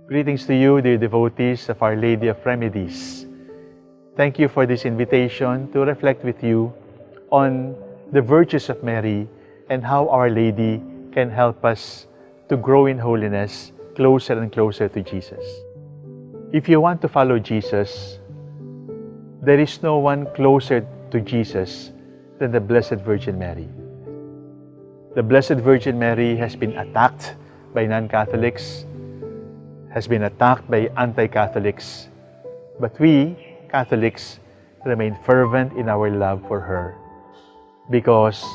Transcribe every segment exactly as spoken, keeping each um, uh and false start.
Greetings to you, dear devotees of Our Lady of Remedies. Thank you for this invitation to reflect with you on the virtues of Mary and how Our Lady can help us to grow in holiness closer and closer to Jesus. If you want to follow Jesus, there is no one closer to Jesus than the Blessed Virgin Mary. The Blessed Virgin Mary has been attacked by non-Catholics, has been attacked by anti-Catholics, but we Catholics remain fervent in our love for her, because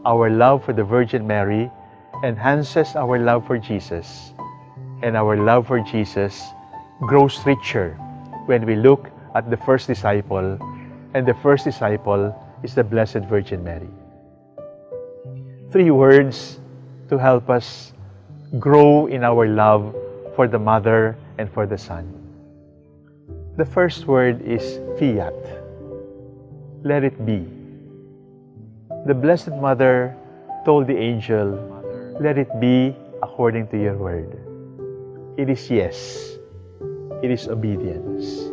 our love for the Virgin Mary enhances our love for Jesus, and our love for Jesus grows richer when we look at the first disciple, and the first disciple is the Blessed Virgin Mary. Three words to help us grow in our love for the Mother and for the Son. The first word is fiat. Let it be. The Blessed Mother told the angel, "Let it be according to your word." It is yes. It is obedience.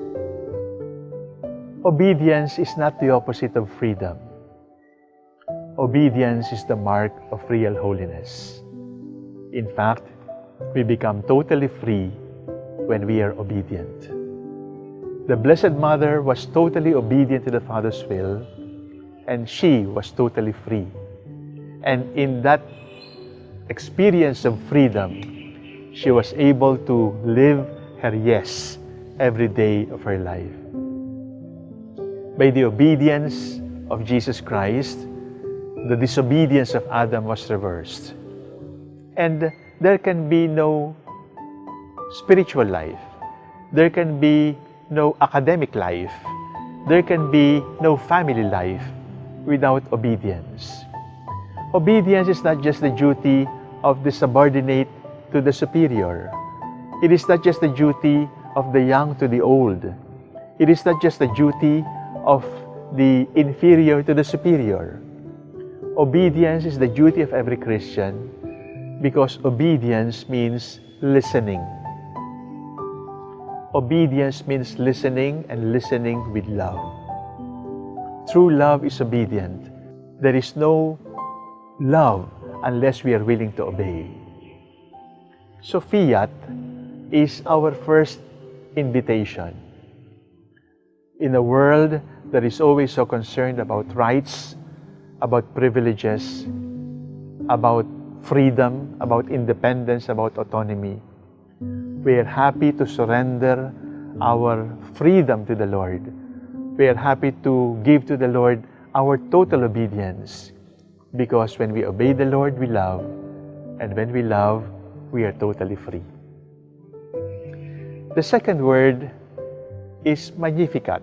Obedience is not the opposite of freedom. Obedience is the mark of real holiness. In fact, we become totally free when we are obedient. The Blessed Mother was totally obedient to the Father's will, and she was totally free. And in that experience of freedom, she was able to live her yes every day of her life. By the obedience of Jesus Christ, the disobedience of Adam was reversed. And there can be no spiritual life. There can be no academic life. There can be no family life without obedience. Obedience is not just the duty of the subordinate to the superior. It is not just the duty of the young to the old. It is not just the duty of the inferior to the superior. Obedience is the duty of every Christian, because obedience means listening. Obedience means listening, and listening with love. True love is obedient. There is no love unless we are willing to obey. So fiat is our first invitation. In a world that is always so concerned about rights, about privileges, about freedom, about independence, about autonomy, we are happy to surrender our freedom to the Lord. We are happy to give to the Lord our total obedience, because when we obey the Lord, we love, and when we love, we are totally free. The second word is Magnificat.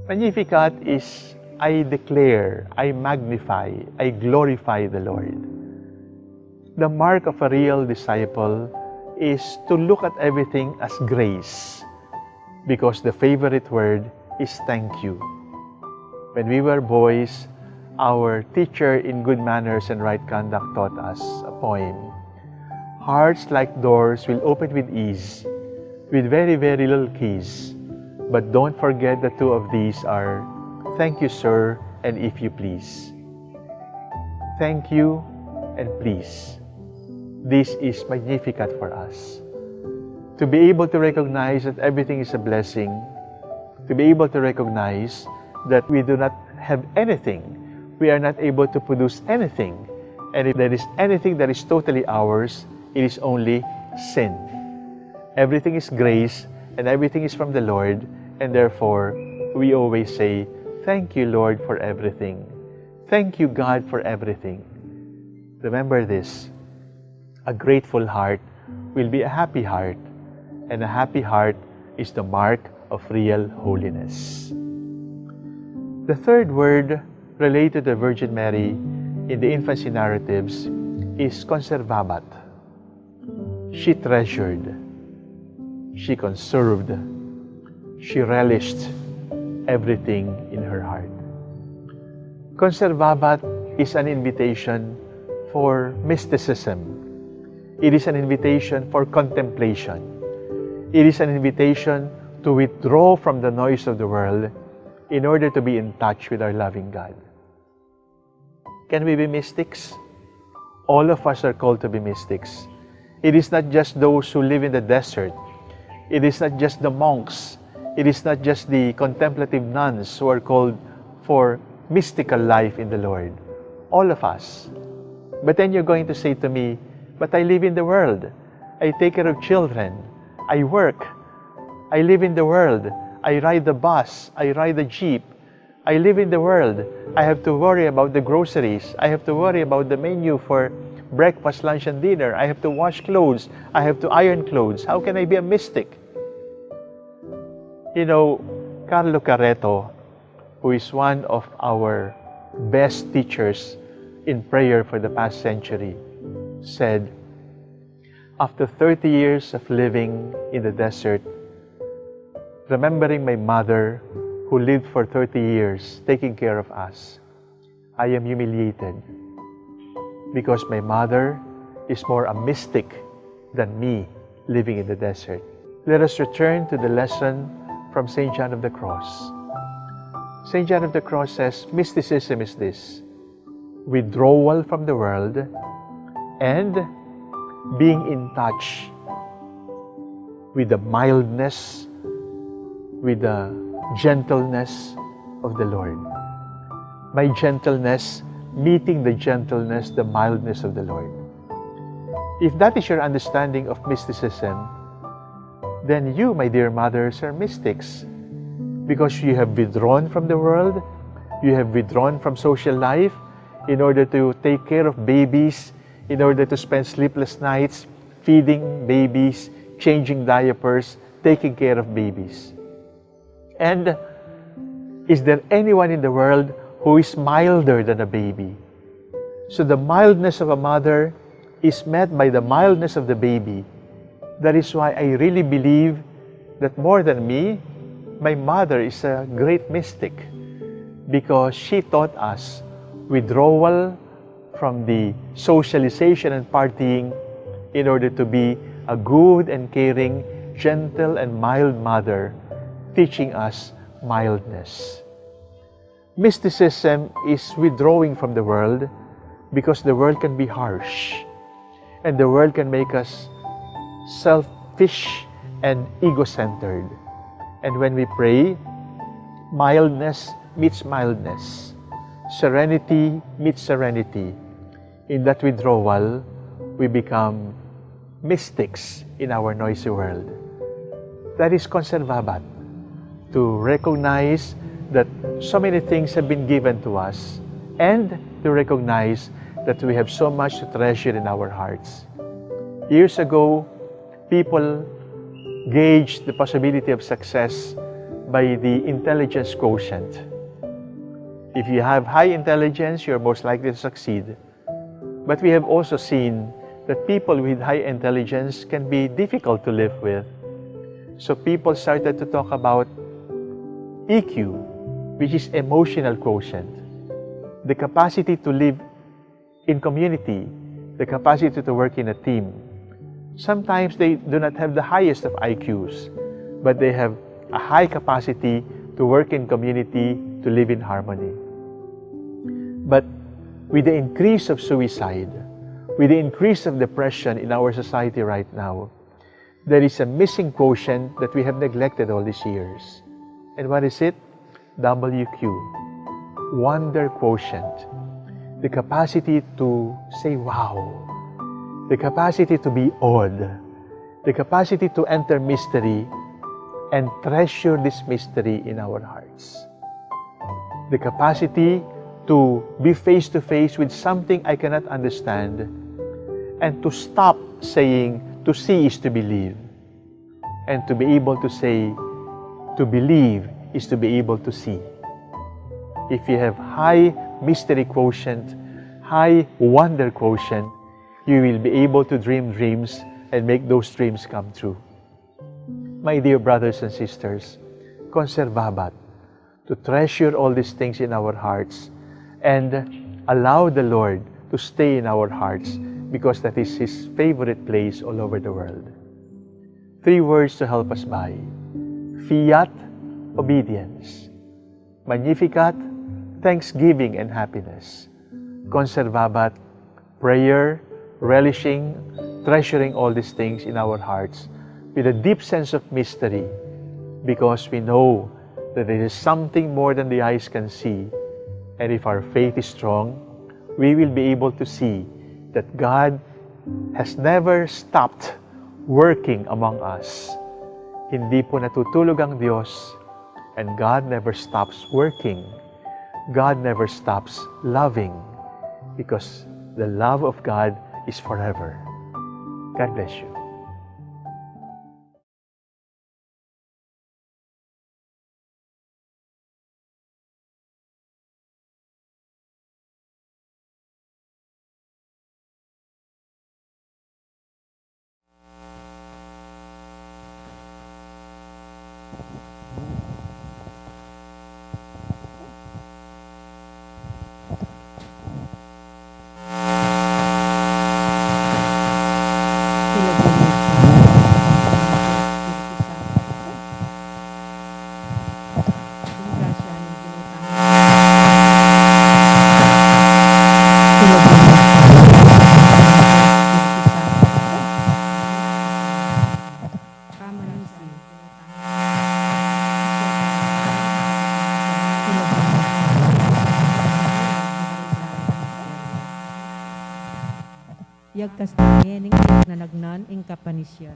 Magnificat is, "I declare, I magnify, I glorify the Lord." The mark of a real disciple is to look at everything as grace, because the favorite word is "thank you." When we were boys, our teacher in good manners and right conduct taught us a poem. "Hearts like doors will open with ease, with very, very little keys. But don't forget the two of these are, thank you, sir, and if you please." Thank you and please. This is Magnificat for us. To be able to recognize that everything is a blessing, to be able to recognize that we do not have anything, we are not able to produce anything, and if there is anything that is totally ours, it is only sin. Everything is grace, and everything is from the Lord, and therefore we always say, "Thank you, Lord, for everything. Thank you, God, for everything." Remember this: a grateful heart will be a happy heart, and a happy heart is the mark of real holiness. The third word related to the Virgin Mary in the infancy narratives is "conservabat." She treasured, she conserved, she relished everything in her heart. "Conservabat" is an invitation for mysticism. It is an invitation for contemplation. It is an invitation to withdraw from the noise of the world in order to be in touch with our loving God. Can we be mystics? All of us are called to be mystics. It is not just those who live in the desert. It is not just the monks. It is not just the contemplative nuns who are called for mystical life in the Lord. All of us. But then you're going to say to me, "But I live in the world. I take care of children. I work. I live in the world. I ride the bus. I ride the jeep. I live in the world. I have to worry about the groceries. I have to worry about the menu for breakfast, lunch, and dinner. I have to wash clothes. I have to iron clothes. How can I be a mystic?" You know, Carlo Carretto, who is one of our best teachers in prayer for the past century, said, "After thirty years of living in the desert, remembering my mother who lived for thirty years taking care of us, I am humiliated because my mother is more a mystic than me living in the desert." Let us return to the lesson from Saint John of the Cross. Saint John of the Cross says, "Mysticism is this: withdrawal from the world and being in touch with the mildness, with the gentleness of the Lord." My gentleness meeting the gentleness, the mildness of the Lord. If that is your understanding of mysticism, then you, my dear mothers, are mystics, because you have withdrawn from the world, you have withdrawn from social life in order to take care of babies, in order to spend sleepless nights feeding babies, changing diapers, taking care of babies. And is there anyone in the world who is milder than a baby? So the mildness of a mother is met by the mildness of the baby. That is why I really believe that more than me, my mother is a great mystic, because she taught us withdrawal from the socialization and partying in order to be a good and caring, gentle and mild mother, teaching us mildness. Mysticism is withdrawing from the world because the world can be harsh and the world can make us selfish and ego-centered. And when we pray, mildness meets mildness, serenity meets serenity. In that withdrawal, we become mystics in our noisy world. That is conservabat, to recognize that so many things have been given to us and to recognize that we have so much to treasure in our hearts. Years ago, people gauged the possibility of success by the intelligence quotient. If you have high intelligence, you're most likely to succeed. But we have also seen that people with high intelligence can be difficult to live with. So people started to talk about E Q, which is emotional quotient, the capacity to live in community, the capacity to work in a team. Sometimes they do not have the highest of I Qs, but they have a high capacity to work in community, to live in harmony. But with the increase of suicide, with the increase of depression in our society right now, there is a missing quotient that we have neglected all these years. And what is it? W Q. Wonder quotient. The capacity to say wow. The capacity to be awed. The capacity to enter mystery and treasure this mystery in our hearts. The capacity to be face to face with something I cannot understand and to stop saying to see is to believe, and to be able to say to believe is to be able to see. If you have high mystery quotient, high wonder quotient, you will be able to dream dreams and make those dreams come true. My dear brothers and sisters, conservabat, to treasure all these things in our hearts and allow the Lord to stay in our hearts, because that is His favorite place all over the world. Three words to help us by: Fiat, obedience. Magnificat, thanksgiving and happiness. Conservabat, prayer, relishing, treasuring all these things in our hearts with a deep sense of mystery, because we know that there is something more than the eyes can see. And if our faith is strong, we will be able to see that God has never stopped working among us. Hindi po natutulog ang Diyos, and God never stops working. God never stops loving, because the love of God is forever. God bless you. Yagkas na ngening nagnan ing kapanisyan.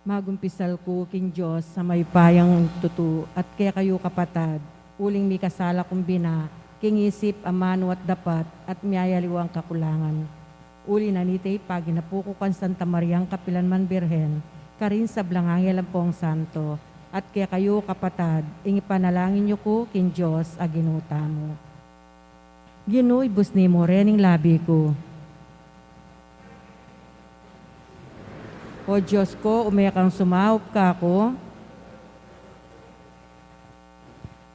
Magumpisal ku king Dios a mayupayang tutu at kekayu kapatad, uling mikasala kung bina king isip, amanu at dapat, at miyayaliwang kakulangan. Uli na niti, paginapu ku kang Santa Mariang kapilanman Birhen, karing sablang anghel ampong santo, at kekayu kapatad, ing ipanalangin yu ku king Dios a Ginu tamu. Ginu, ibus ne mu reng labi ku. O Dios ku, ume kang sumaup kaku.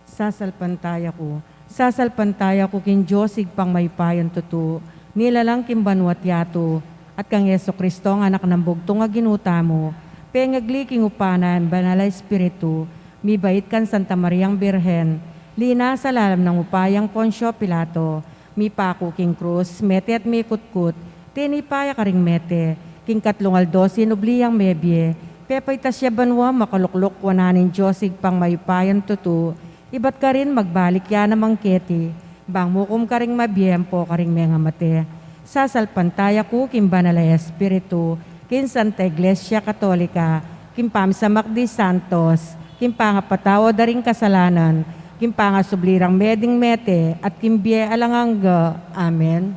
Sasalpantaya ku. Sasalpantaya ku king Dios Ibpang mayupayang tutu, nilalang king banua't yatu, at kang Jesucristo a Anak nang bugtung a Ginu tamu, pengagli king upa na ning Banal a Espiritu, mibait kang Santa Mariang Birhen, linasa lalam nang upayang Poncio Pilato, mipaku king krus, mete at mikutkut, tinipa ya karing mete, king katlung aldo sinubli yang mebie, pepaitas ya banua, makalukluk wanan ning Dios Ibpang mayupayang tutu, ibat karin magbalik ya naman keti, bang mukum karing mabie ampo karing mengamate. Sasalpantaya ku king Banal a Espiritu, king Santa Iglesia Katolika, king pamisamak ding santos, king pangapatawad da ring kasalanan, king pangasubli rang meding mete, at king bie alang angga. Amen.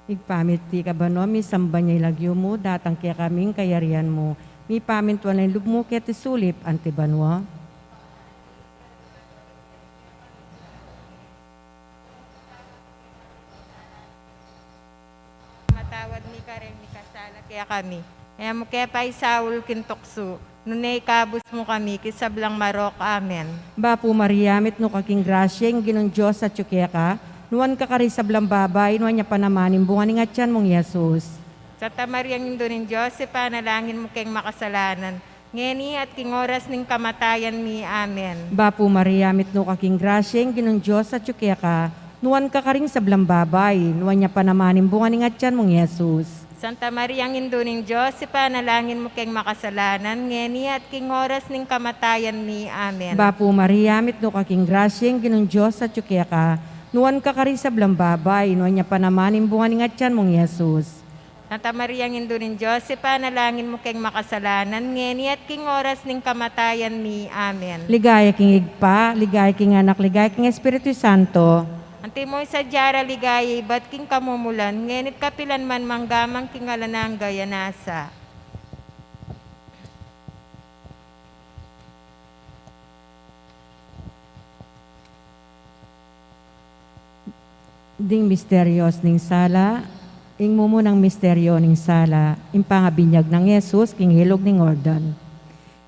Ibpa mi, atiu ka banua, misamban ya ing lagyu mu, datang kekami ing kayarian mu, mipamintuan ing lub mu keti sulip anti banua. Matawad mi kareng mikasala kekami. E mu ke paisaul king tuksu, nune ikabus mu kami king sablang marok. Amen. Bapu Maria, mitmu ka king grasya, ing Ginung Dios atyu keka, nuan ka karing sablang babai, nuan ya pa naman ing bunga ning atian mung Jesus. Santa Mariang Indu ning Dios, ipanalangin mu keng makasalanan, ngeni at king oras ning kamatayan mi. Amen. Bapu Maria, mitmu ka king grasya, ing Ginung Dios atyu keka, nuan ka karing sablang babai, nuan ya pa naman ing bunga ning atian mung Jesus. Santa Mariang Indu ning Dios, ipanalangin mu keng makasalanan, ngeni at king oras ning kamatayan mi. Amen. Bapu Maria, mitmu ka king grasya, ing Ginung Dios atyu keka, nuan ka karing sablang babai, nuan ya pa naman ing bunga ning atian mung Jesus. Santa Mariang Indu ning Dios, ipanalangin mu keng makasalanan, ngeni at king oras ning kamatayan mi. Amen. Ligaya king Ibpa, ligaya king Anak, ligaya king Espiritu Santo. Antimo ing sadya ra ligaya ibat king kamumulan, ngeni't kapilan man, mangga man king alang angga. Amen. Ding misterios ning sala. Ing mumunang misterio ning sala, ing pangabinyag nang Jesus king ilug ning Jordan.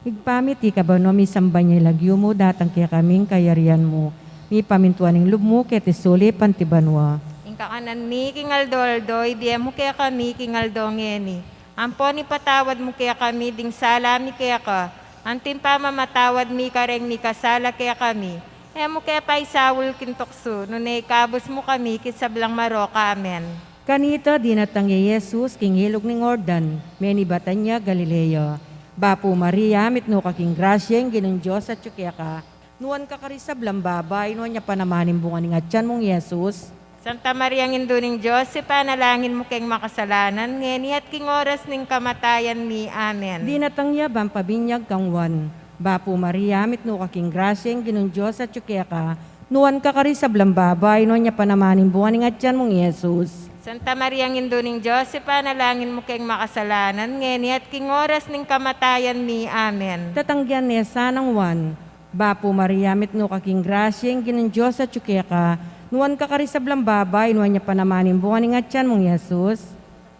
Ibpa mi, atiu ka banua, misamban ya ing lagyu mu, datang kekami ing kayarian mu, Mipamintuan ing lub mu keti sulip anti banua. Ing kakanan mi king aldo-aldo, ibie mu kekami king aldo ngeni. Ampon ipatawad mu kekami ding sala mi keka, anti ing pamamatawad mi kareng mikasala kekami. E mu ke paisaul king tuksu, nune ikabus mu kami king sablang marok. Amen. Kanita dinatang ya i Jesus king ilug ning Jordan, meni Betania, Galilea. Bapu Maria, mitmu ka king grasya, ing Ginung Dios atyu keka. Nuan ka karing sablang babai, nuan ya pa naman ing bunga ning atyan mung Jesus. Santa Maria, Indu ning Dios, ipanalangin mu keng makasalanan, ngeni at king oras ning kamatayan mi. Amen. Dinatang ya bang pabinyag kang Juan. Bapu Maria, mitmu ka king grasya, ing Ginung Dios atyu keka. Nuan ka karing sablang babai, nuan ya pa naman ing bunga ning atyan mung Jesus. Santa Maria, Indu ning Dios, ipanalangin mu keng makasalanan, ngeni at king oras ning kamatayan mi. Amen. Tatanggian ne sa nang Juan. Bapu Maria, mitmu ka king grasya, ing Ginung Dios atyu keka. Nuan ka karing sablang babai, nuan ya pa naman ing bunga ning atyan mung Jesus.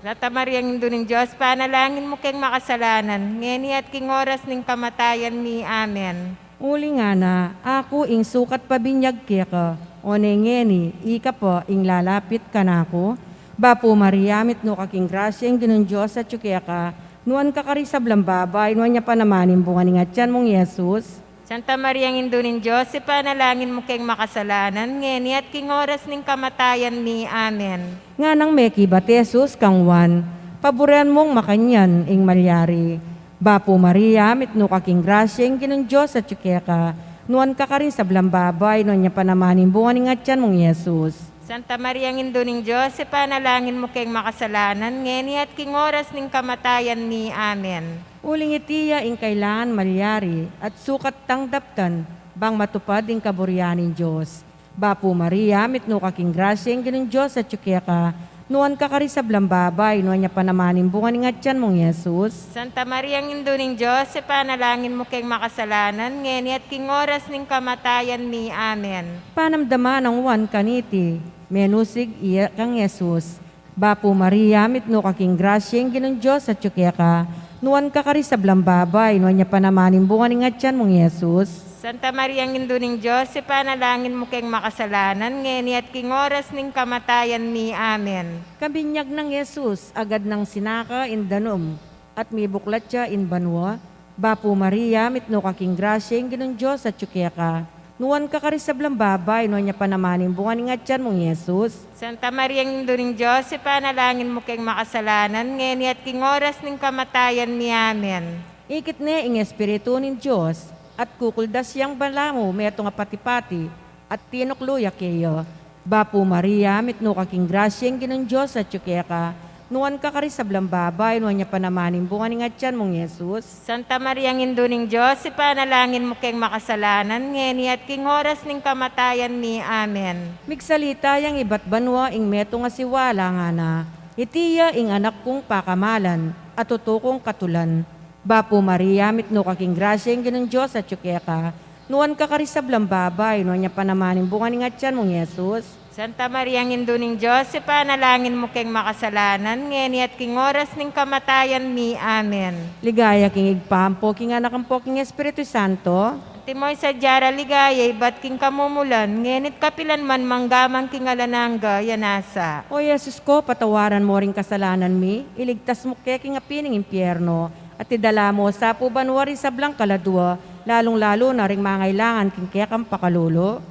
Santa Maria, Indu ning Dios, ipanalangin mu keng makasalanan, ngeni at king oras ning kamatayan mi. Amen. Uli ngana, aku ing sukat pabinyag keka, one ngeni, ika pa ing lalapit kanaku. Bapu Maria, mitmu ka king grasya, ing Ginung Dios atyu keka. Nuan ka karing sablang babai, nuan ya pa naman ing bunga ning atyan mung Jesus. Santa Maria, Indu ning Dios, ipanalangin mu keng makasalanan, ngeni at king oras ning kamatayan mi. Amen. Nganang mekibat i Jesus kang Juan, paburen mung makanyan ing malyari. Bapu Maria, mitmu ka king grasya, ing Ginung Dios atyu keka. Nuan ka karing sablang babai, nuan ya pa naman ing bunga ning atyan mung Jesus. Santa Maria, Indu ning Dios, ipanalangin mu keng makasalanan, ngeni at king oras ning kamatayan mi. Amen. Uling iti ya ing kailangan malyari, at sukat tang daptan, bang matupad ing kaburian ning Dios. Bapu Maria, mitmu ka king grasya, ing Ginung Dios atyu keka. Nuan ka karing sablang babai, nuan ya pa naman ing bunga ning atyan mung Jesus. Santa Maria, Indu ning Dios, ipanalangin mu keng makasalanan, ngeni at king oras ning kamatayan mi. Amen. Panamdaman nang Juan kaniti, menusig iya kang Jesus. Bapu Maria, mitmu ka king grasya, ing Ginung Dios atyu keka. Nuan ka karing sablang babai, nuan ya pa naman ing bunga ning atyan mung Jesus. Santa Maria, Indu ning Dios, ipanalangin mu keng makasalanan, ngeni at king oras ning kamatayan mi. Amen. Kabinyag nang Jesus, agad nang sinaka ing danum, at mibuklat ya ing banua. Bapu Maria, mitmu ka king grasya, ing Ginung Dios atyu keka. Nuan ka karing sablang babai, nuan ya pa naman ing bunga ning atyan mung Jesus. Santa Maria, Indu ning Dios, ipanalangin mu keng makasalanan, ngeni at king oras ning kamatayan mi. Amen. Ikit ne ing Espiritu ning Dios, at kukuldas yang balamu metung a pati-pati, at tinuklu ya keya. Bapu Maria, mitmu ka king grasya, ing Ginung Dios atyu keka. Nuan ka karing sablang babai, nuan ya pa naman ing bunga ning atyan mung Jesus. Santa Maria, Indu ning Dios, ipanalangin mu keng makasalanan, ngeni at king oras ning kamatayan mi. Amen. Migsalita yang ibat banua ing metung a siwala, ngana, iti ya ing anak kung pakamalan, a tutu kung katulan. Bapu Maria, mitmu ka king grasya, ing Ginung Dios atyu keka. Nuan ka karing sablang babai, nuan ya pa naman ing bunga ning atyan mung Jesus. Santa Maria, Indu ning Dios, ipanalangin mu keng makasalanan, ngeni at king oras ning kamatayan mi. Amen. Ligaya king Ibpa, ampo king Anak, ampo king Espiritu Santo. Antimo ing sadya ra ligaya ibat king kamumulan, ngeni't kapilan man, mangga man king alang angga. Ya nasa. O Jesus ko, patawaran mo ring kasalanan mi, iligtas mu ke king api ning impyerno, at idala mo sa pu banua ring sablang kaladua, lalung-lalu na ring mangailangan king kekang pakalulu.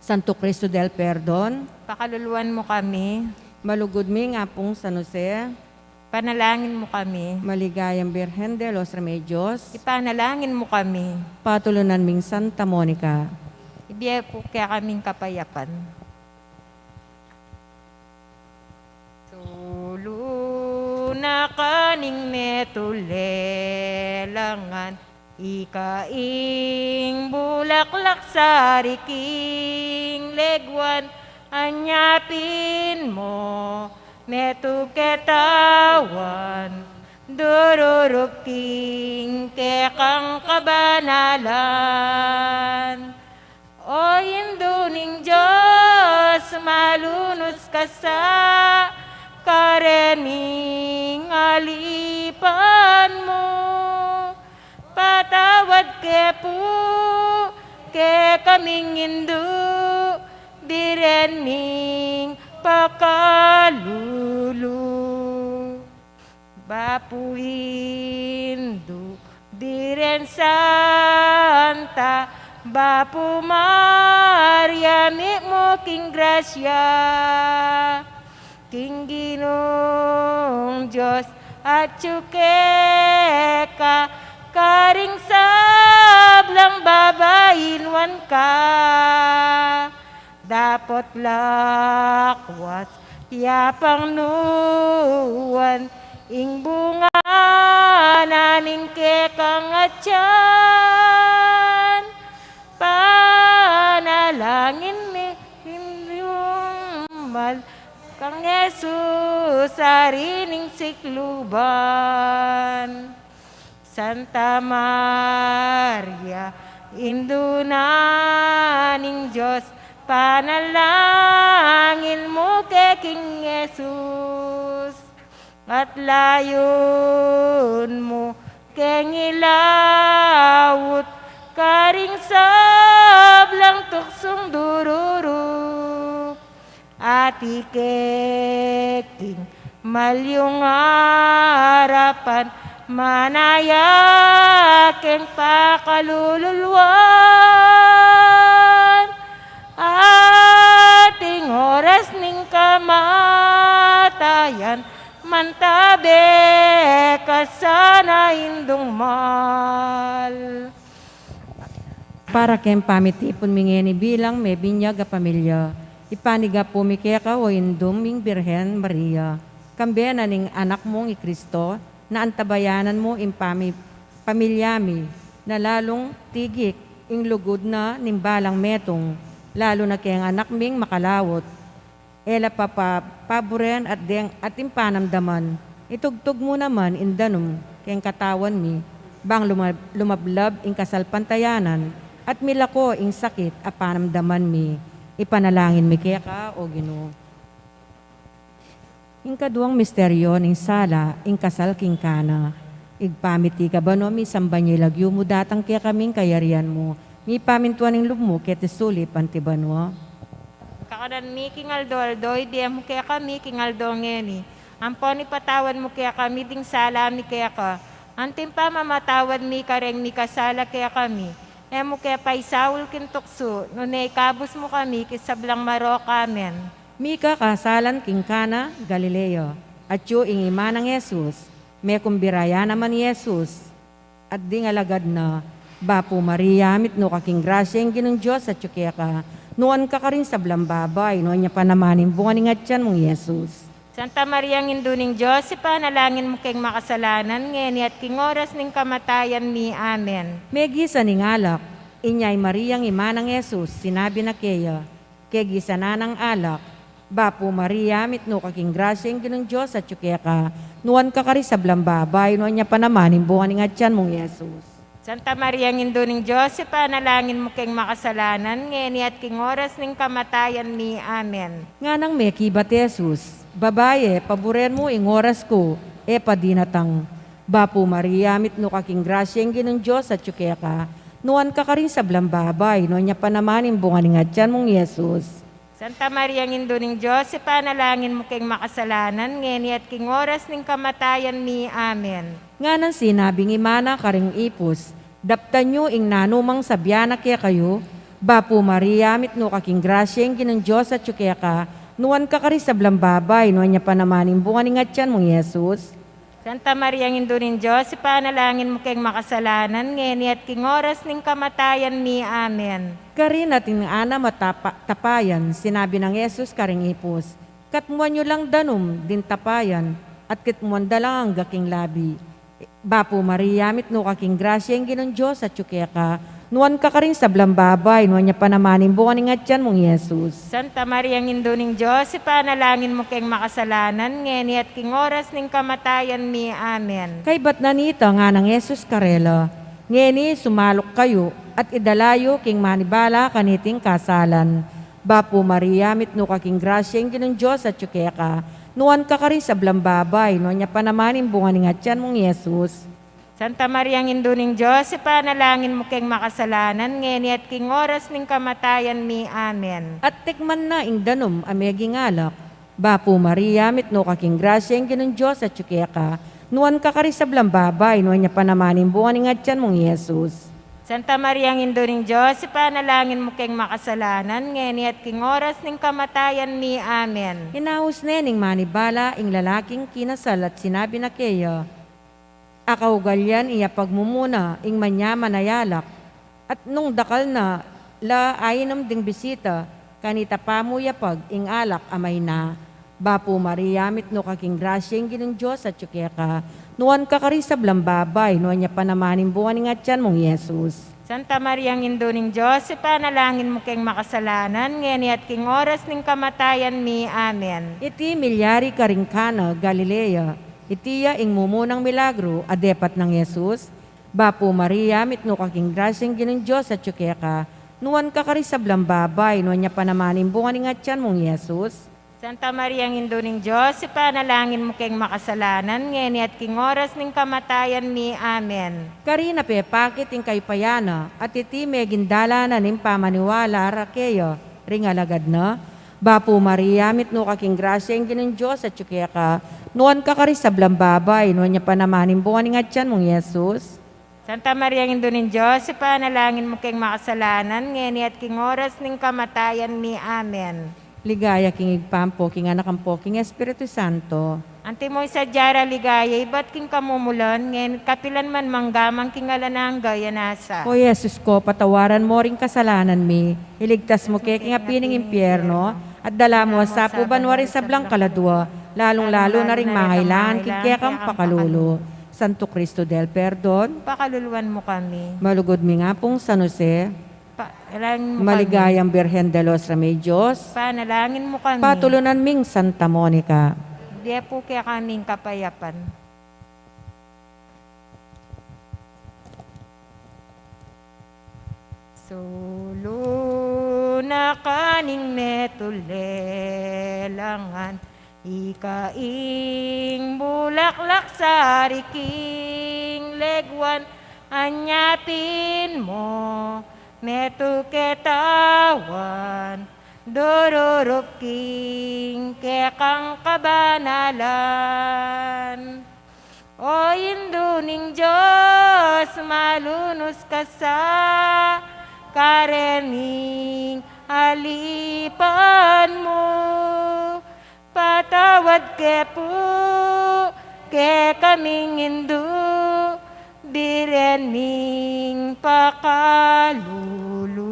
Santo Cristo del Perdon, pakaluluan mu kami. Malugud ming Apung San Jose, panalangin mu kami. Maligayang Birhen de los Remedios, ipanalangin mu kami. Patulunan ming Santa Monica, ibie mu kekami ing kapayapan. Sulu na ka ning metung lelangan, ika ing bulaklak sari king leguan, anya pin mo metung ketawan, dururup king kekang kabanalan. O Indu ning Dios, malunus ka sa karening alipan mu, patawad ke pu kekami kaming indu, biren ming pakalulu. Bapu indu, biren santa, Bapu Maria, mitmu king grasya. King Ginung Dios atyu keka, karing sablang babai nuan ka. Dapot lakwas ya pang nuan ing bunga na ning kekang atyan. Panalangin mi, ing mal kang Jesus, ari ning sikluban. Santa Maria, indu na ning Dios, panalangin mu ke king Jesus. At layun mu keng ilaut karing sablang tuksung dururu. Ati ke king malyung arapan, manaya keng pakalululuan. At ing oras ning kamatayan, mantabe ka sana, Indung mal. Para keng pamitipun mi ngeni bilang mebinyag a pamilya, ipanigapu mi keka, o Indung ming Birhen Maria, kambe na ning Anak mung i Kristo, na antabayanan mu ing pami-, pamilya mi, na lalung tigik ing lugud na ning balang metung, lalu na keng anak ming makalaut. E la pa, pa, paburen at deng ating panamdaman. Itugtug mu naman ing danum keng katawan mi, bang luma-, lumablab ing kasalpantayanan at milako ing sakit a panamdaman mi. Ipanalangin mi keka, o Ginu. Ing kaduang misteryo ning sala, ing kasal king Cana. Ibpa mi atiu ka banua, misamban ya ing lagyu mu, datang kekami ing kayarian mu, mipamintuan ing lub mu keti sulip anti banua. Kakanan mi king aldo-aldo, ibie mu kekami king aldo ngeni. Ampon ipatawad mu kekami ding sala mi keka, anti ing pamamatawad mi kareng mikasala kekami. E mu ke paisaul king tuksu, nune ikabus mu kami king sablang marok. Amen. Mika kasalan king Cana, Galilea. Atyu ing ima nang Jesus. Mekumbira ya naman i Jesus at ding alagad na, Bapu Maria, mitmu ka king grasya, ing Ginung Dios atyu keka. Nuan ka karing sablang babai, nuan ya pa naman ing bunga ning atyan mung i Jesus. Santa Maria, Indu ning Dios, ipanalangin mu keng makasalanan, ngeni at king oras ning kamatayan mi. Amen. Megisan ing alak, inya i Mariang ima nang Jesus, sinabi na keya, kegisanan nang alak, Bapu Maria, mitmu ka king grasya, ing Ginung Dios atyu keka. Nuan ka karing sablang babai, nuan ya pa naman ing bunga ning atyan mung i Jesus. Santa Maria, Indu ning Dios, ipanalangin mu keng makasalanan, ngeni at king oras ning kamatayan mi. Amen. Nganang mekibat i Jesus, Babaye, paburen mu, ing oras ku e pa dinatang. Bapu Maria, mitmu ka king grasya, ing Ginung Dios atyu keka. Nuan ka karing sablang babai, nuan ya pa naman ing bunga ning atyan mung i Jesus. Santa Maria, Indu ning Dios, ipanalangin mu keng makasalanan, ngeni at king oras ning kamatayan mi. Amen. Nganang sinabing ima na karing ipus, Daptan yu ing nanumang sabyan na kekayu, Bapu Maria, mitmu ka king grasya, ing Ginung Dios atyu keka. Nuan ka karing sablang babai, nuan ya pa naman ing bunga ning atyan mung i Jesus. Santa Maria, Indu ning Dios, ipanalangin mu keng makasalanan, ngeni at king oras ning kamatayan mi. Amen. Karin atin anam a tapa-, tapayan, sinabi nang Jesus karing ipus, Katmuan yu lang danum ding tapayan, at kitmuan da lang angga king labi. Bapu Maria, mitmu ka king grasya, ing Ginung Dios atyu keka. Nuan ka karing sablang babai, nuan ya pa naman ing bunga ning atyan mung i Jesus. Santa Maria, Indu ning Dios, ipanalangin mu keng makasalanan, ngeni at king oras ning kamatayan mi. Amen. Kaybat na nita, nganang Jesus karela, Ngeni sumaluk kayu, at idala yu king manibala kaniting kasalan. Bapu Maria, mitmu ka king grasya, ing Ginung Dios atyu keka. Nuan ka karing sablang babai, nuan ya pa naman ing bunga ning atyan mung i Jesus. Santa Mariang Indu ning Dios, ipanalangin mu keng makasalanan, ngeni at king oras ning kamatayan mi. Amen. At tikman na ing danum a meging alak. Bapu Maria, mitmu ka king grasya, ing Ginung Dios atyu keka. Nuan ka karing sablang babai, nuan ya pa naman ing bunga ning atyan mung Jesus. Santa Mariang Indu ning Dios, ipanalangin mu keng makasalanan, ngeni at king oras ning kamatayan mi. Amen. Inaus ne ning manibala ing lalaking kinasal at sinabi na keya, Akaugal yan, iya pagmumuna ing manyaman a alak, at nung dakal na la ainum ding bisita, kanita pa mu yapag ing alak a maina. Bapu Maria, mitmu ka king grasya, ing Ginung Dios atyu keka. Nuan ka karing sablang babai, nuan ya pa naman ing bunga ning atyan mung Jesus. Santa Mariang Indu ning Dios, ipanalangin mu keng makasalanan, ngeni at king oras ning kamatayan mi. Amen. Iti milyari karing Cana, Galilea. Iti ya ing mumunang milagru a depat nang Jesus. Bapu Maria, mitmu ka king grasya, ing Ginung Dios atyu keka. Nuan ka karing sablang babai, nuan ya pa naman ing bunga ning atyan mung Jesus. Santa Mariang Indu ning Dios, ipanalangin mu keng makasalanan, ngeni at king oras ning kamatayan mi. Amen. Karin a pepakit ing kayupayan na, at iti meging dalanan ning pamaniwala ra keya ring alagad na. Bapu Maria, mitmu ka king grasya, ing Ginung Dios atyu keka. Nuan ka karing sablang babai, nuan ya pa naman ing bunga ning atyan mung Jesus. Santa Mariang Indu ning Dios, ipanalangin mu keng makasalanan, ngeni at king oras ning kamatayan mi. Amen. Ligaya king Ibpa, ampo king Anak, ampo king Espiritu Santo. Antimo ing sadya ra ligaya ibat king kamumulan, ngeni at kapilan man, mangga man king alang angga. Amen. O Jesus ko, patawaran mo ring kasalanan mi, iligtas mu ke king api ning impyerno, at dala mu sa banua ring sablang kaladua, lalung-lalu na ring mangailangan king kekang pakalulu. Santo Cristo del Perdon, pakaluluan mu kami. Malugud ming Apung San Jose, panalangin mu kami. Maligayang Birhen de los Remedios, panalangin mu kami. Patulunan ming Santa Monica, ibie pu kekami ing kapayapan. Sulu na ka ning metung lelangan, ika ing bulaklak sa riking leguan, anya pin mo metung ketawan, dururup king kekang kabanalan. O Indu ning Dios, malunus ka sa karening alipan mu. Patawad ke pu kekaming Indu, Birhen ming pakalulu.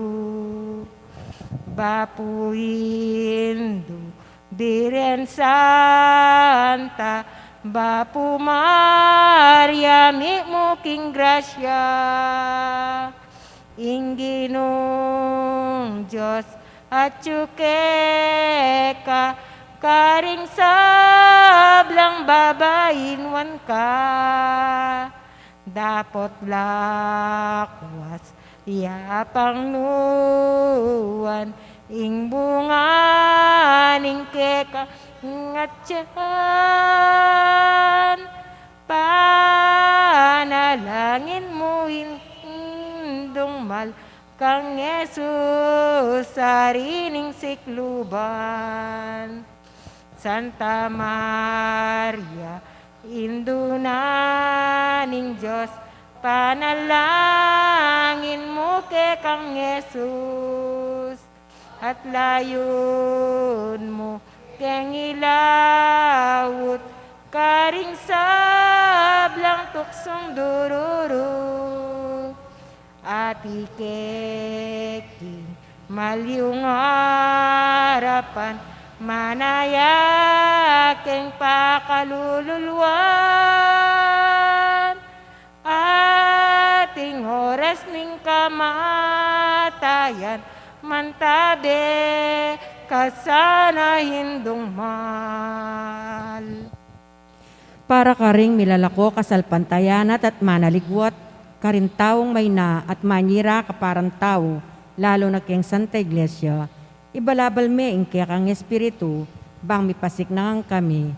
Bapu Indu, Birhen Santa, Bapu Maria, mitmu king grasya. Ing Ginung Dios atyu keka, karing sablang babai nuan ka. Dapot lakwas ya pang nuan ing bunga ning kekang atyan. Panalangin mu, Indung mal kang Jesus, ari ning sikluban. Santa Maria, Indu na ning Dios, panalangin mu kekang Jesus, at layun mu keng ilaut karing sablang tuksung dururu. Atiu ke king maliung arapan, manaya keng pakalulwan. At ing oras ning kamatayan, mantabe ka sana, Indung mal. Para karing milalako kasalpantayanan at manaligwat karing taung maina at manira kaparang tau, lalu na keng Santa Iglesia, ibalabal me ing kekang Espiritu, bang mipasiknangan kami.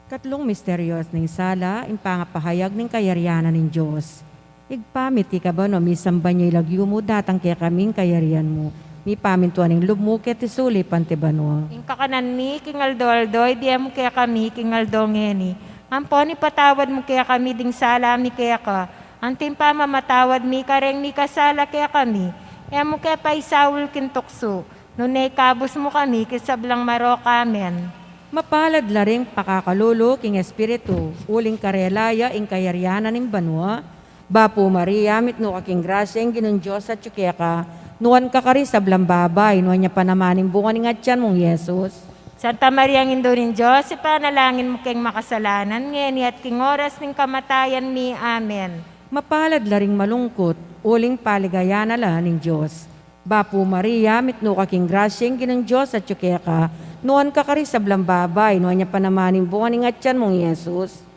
Katlung misterios ning sala, ing pangapahayag ning kayarian na ning Dios. Ibpa mi, atiu ka banua, misamban ya ing lagyu mu, datang kekami ing kayarian mu, mipamintuan ing lub mu keti sulip anti banua. Ing kakanan mi king aldo-aldo, ibie mu kekami king aldo ngeni. Ampon ipatawad mu kekami ding sala mi keka, anti ing pamamatawad mi kareng mikasala kekami. E mu ke paisaul king tuksu, nune ikabus mu kami king sablang marok. Amen. Mapalad la ring pakakalulu king Espiritu, uling karela ya ing kayarian na ning banua. Bapu Maria, mitmu ka king grasya, ing Ginung Dios atyu keka, nuan ka karing sablang babai, nuan ya pa naman ing bunga ning atyan mung Jesus. Santa Maria, Indu ning Dios, ipanalangin mu keng makasalanan, ngeni at king oras ning kamatayan mi. Amen. Mapalad la ring malungkut, uling paligayan na la ning Dios. Bapu Maria, mitmu ka king grasya, ing Ginung Dios atyu keka, nuan ka karing sablang babai, nuan ya pa naman ing bunga ning atyan mung Jesus.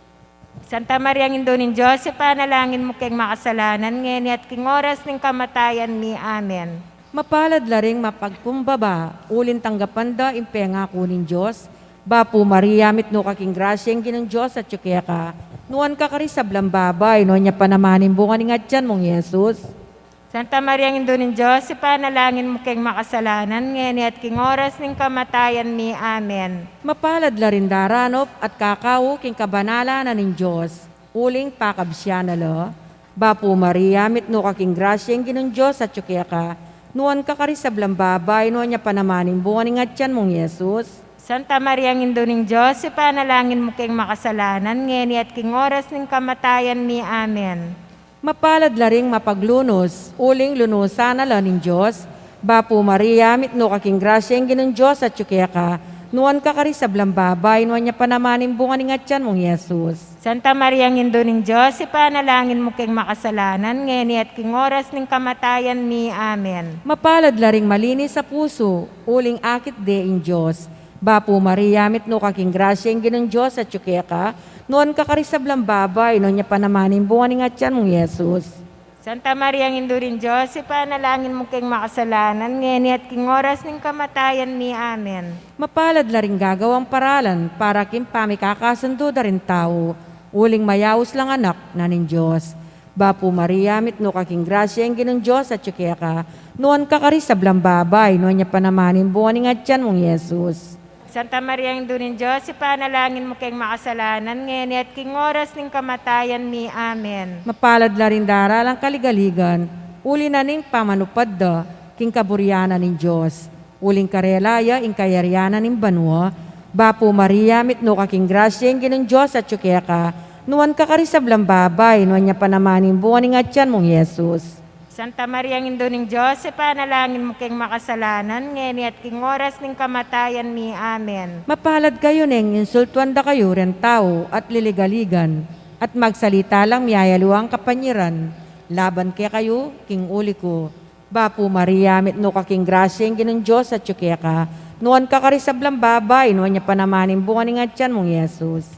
Santa Maria, Indu ning Dios, ipanalangin mu keng makasalanan, ngeni at king oras ning kamatayan mi. Amen. Mapalad la ring mapagkumbaba, uling tanggapan da ing pengaku ning Dios. Bapu Maria, mitmu ka king grasya, ing Ginung Dios atyu keka, nuan ka karing sablang babai, nuan ya pa naman ing bunga ning atyan mung Jesus. Santa Maria, Indu ning Dios, ipanalangin mu keng makasalanan, ngeni at king oras ning kamatayan mi. Amen. Mapalad la ring daranup at kakau king kabanalan na ning Dios, uling pakabsian na la. Bapu Maria, mitmu ka king grasya, ing Ginung Dios atyu keka, nuan ka karing sablang babai, nuan ya pa naman ing bunga ning atyan mung Jesus. Santa Maria, Indu ning Dios, ipanalangin mu keng makasalanan, ngeni at king oras ning kamatayan mi. Amen. Mapalad la ring mapaglunus, uling lunusan na la ning Dios. Bapu Maria, mitmu ka king grasya, ing Ginung Dios atyu keka, nuan ka karing sablang babai, nuan ya pa naman ing bunga ning atyan mung Jesus. Santa Maria, Indu ning Dios, ipanalangin mu keng makasalanan, ngeni at king oras ning kamatayan mi. Amen. Mapalad la ring malinis a pusu, uling akit de ing Dios. Bapu Maria, mitmu ka king grasya, ing Ginung Dios atyu keka, nuan ka karing sablang babai, nuan ya pa naman ing bunga ning atyan mung Jesus. Santa Maria, Indu ning Dios, ipanalangin mu keng makasalanan, ngeni at king oras ning kamatayan mi. Amen. Mapalad la ring gagawang paralan para king pamikakasundu da ring tau, uling mayaus lang anak na ning Dios. Bapu Maria, mitmu ka king grasya, ing Ginung Dios atyu keka, nuan ka karing sablang babai, nuan ya pa naman ing bunga ning atyan mung Jesus. Santa Maria, Indu ning Dios, ipanalangin mu keng makasalanan, ngeni at king oras ning kamatayan mi. Amen. Mapalad la ring daralang kaligaligan, uli na ning pamanupad da king kaburian na ning Dios, uling karela ya ing kayarian na ning banua. Bapu Maria, mitmu ka king grasya, ing Ginung Dios atyu keka, nuan ka karing sablang babai, nuan ya pa naman ing bunga ning atyan mung Jesus. Santa Maria, Indu ning Dios, ipanalangin mu keng makasalanan, ngeni at king oras ning kamatayan mi. Amen. Mapalad kayu neng insultuan da kayu ring tau at liligaligan, at magsalita lang miayaliwang kapanyaran laban kekayu king uli ku. Bapu Maria, mitmu ka king grasya, ing Ginung Dios atyu keka, nuan ka karing sablang babai, nuan ya pa naman ing bunga ning atyan mung Jesus.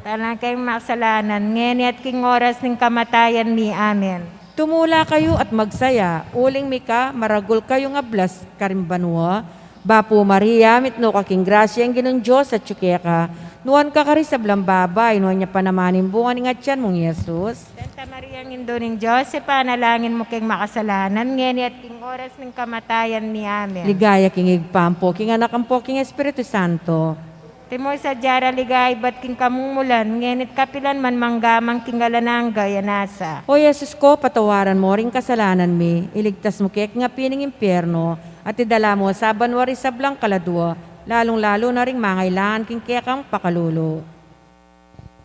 Italang keng makasalanan, ngeni at king oras ning kamatayan mi. Amen. Tumula kayu at magsaya, uling mika maragul kayung ablas karing banua. Bapu Maria, mitmu ka king grasya, ing Ginung Dios atyu keka, nuan ka karing sablang babai, nuan ya pa naman ing bunga ning atyan mung Jesus. Santa Maria, Indu ning Dios, ipanalangin mu keng makasalanan, ngeni at king oras ning kamatayan mi. Amen. Ligaya king Ibpa, ampo king Anak, ampo king Espiritu Santo. Antimo sadya ra ligaya ibat king kamumulan, ngeni't kapilan man, mangga man king alang angga. Amen. O Jesus ko, patawaran mo ring kasalanan mi, iligtas mu ke king api ning impierno, at idala mu sa banua ring sablang kaladua, lalung-lalu na ring mangailangan king kekang pakalulu.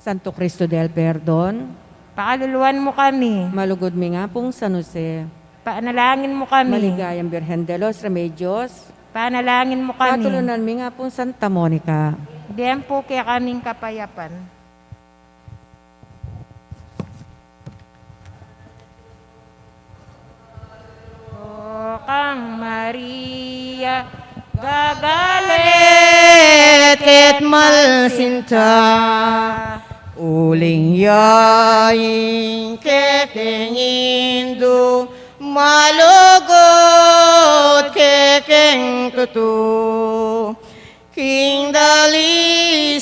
Santo Cristo del Perdon, pakaluluan mu kami. Malugud ming Apung San Jose, panalangin mu kami. Maligayang Birhen de los Remedios, panalangin mu kami. Patulunan ming Apung Santa Monica, ibie mu pu kekaming kapayapan. O kang Maria, gagalet ket malsinta, uling ya ing kekeng Indu, malugud kekeng tutu. King dalis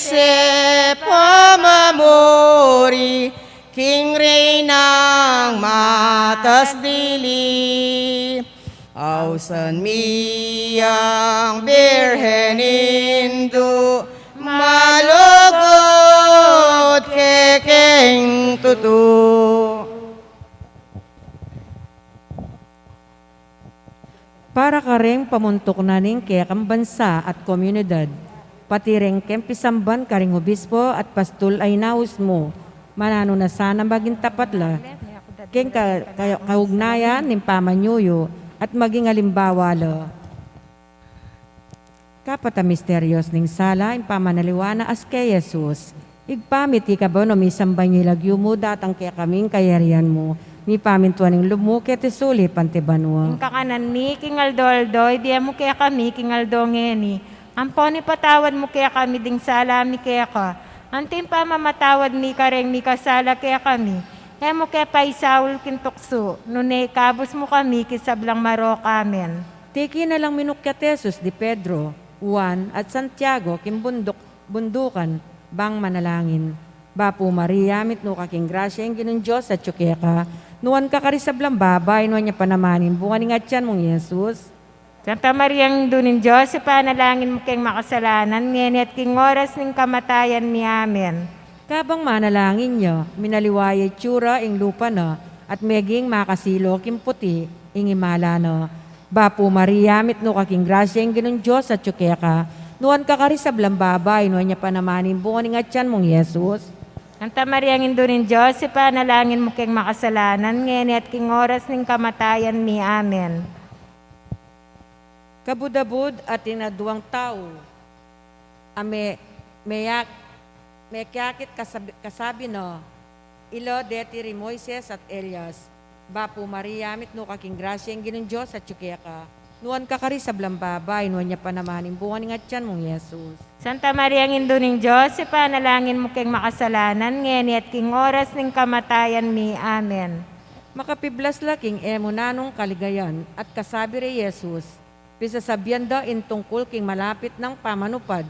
Pamamuri king Reynang matas dili. Ausan mi yang Birhen Indu, malugud ke king tutu. Para kareng pamuntuk na ning kekang bansa at komunidad, pati reng keng pisamban karing obispo at pastul a inaus mu, mananu na sana maging tapat la keng ka-, ka-, kaugnayan ning pamanyuyu at maging alimbawa la. Kapat a misterios ning sala, ing pamanaliwa na askey Jesus. Ibpa mi, ika ba no misamban ya ing lagyu mu, datang kekami ing kayarian mu, mipamintuan ing lub mu keti sulip anti banua. Ing kakanan mi king aldo-aldo, ibie mu kekami king aldo ngeni. Ampon ipatawad mu kekami ding sala mi keka, anti ing pamamatawad mi kareng mikasala kekami. E mu ke paisaul king tuksu, nune ikabus mu kami king sablang marok. Amen. Tiki na lang minukyat Jesus di Pedro, Juan, at Santiago king bunduk, bundukan, bang manalangin. Bapu Maria, mitmu ka king grasya, ing Ginung Dios atyu keka. Nuan ka karing sablang babai, nuan ya pa naman ing bunga ning atyan mung Jesus. Santa Maria, Indu ning Dios, ipanalangin mu keng makasalanan, ngeni at king oras ning kamatayan mi. Amen. Kabang manalangin ya, minaliwa ya itsura ing lupa na, at meging makasilo king puti ing imala na. Bapu Maria, mitmu ka king grasya, ing Ginung Dios atyu keka. Nuan ka karing sablang babai, nuan ya pa naman ing bunga ning atyan mung Jesus. Santa Maria, Indu ning Dios, ipanalangin mu keng makasalanan, ngeni at king oras ning kamatayan mi. Amen. Kabud-abud atin a duang tau a me-, meyak-, mekiakit kasabi, kasabi na, ila deti ri Moises at Elias. Bapu Maria, mitmu ka king grasya, ing Ginung Dios atyu keka. Nuan ka karing sablang babai, nuan ya pa naman ing bunga ning atyan mung Jesus. Santa Maria, Indu ning Dios, ipanalangin mu keng makasalanan, ngeni at king oras ning kamatayan mi. Amen. Makapiblas la king e mu nanung kaligayan at kasabi ri Jesus, pisasabian da ing tungkul king malapit nang pamanupad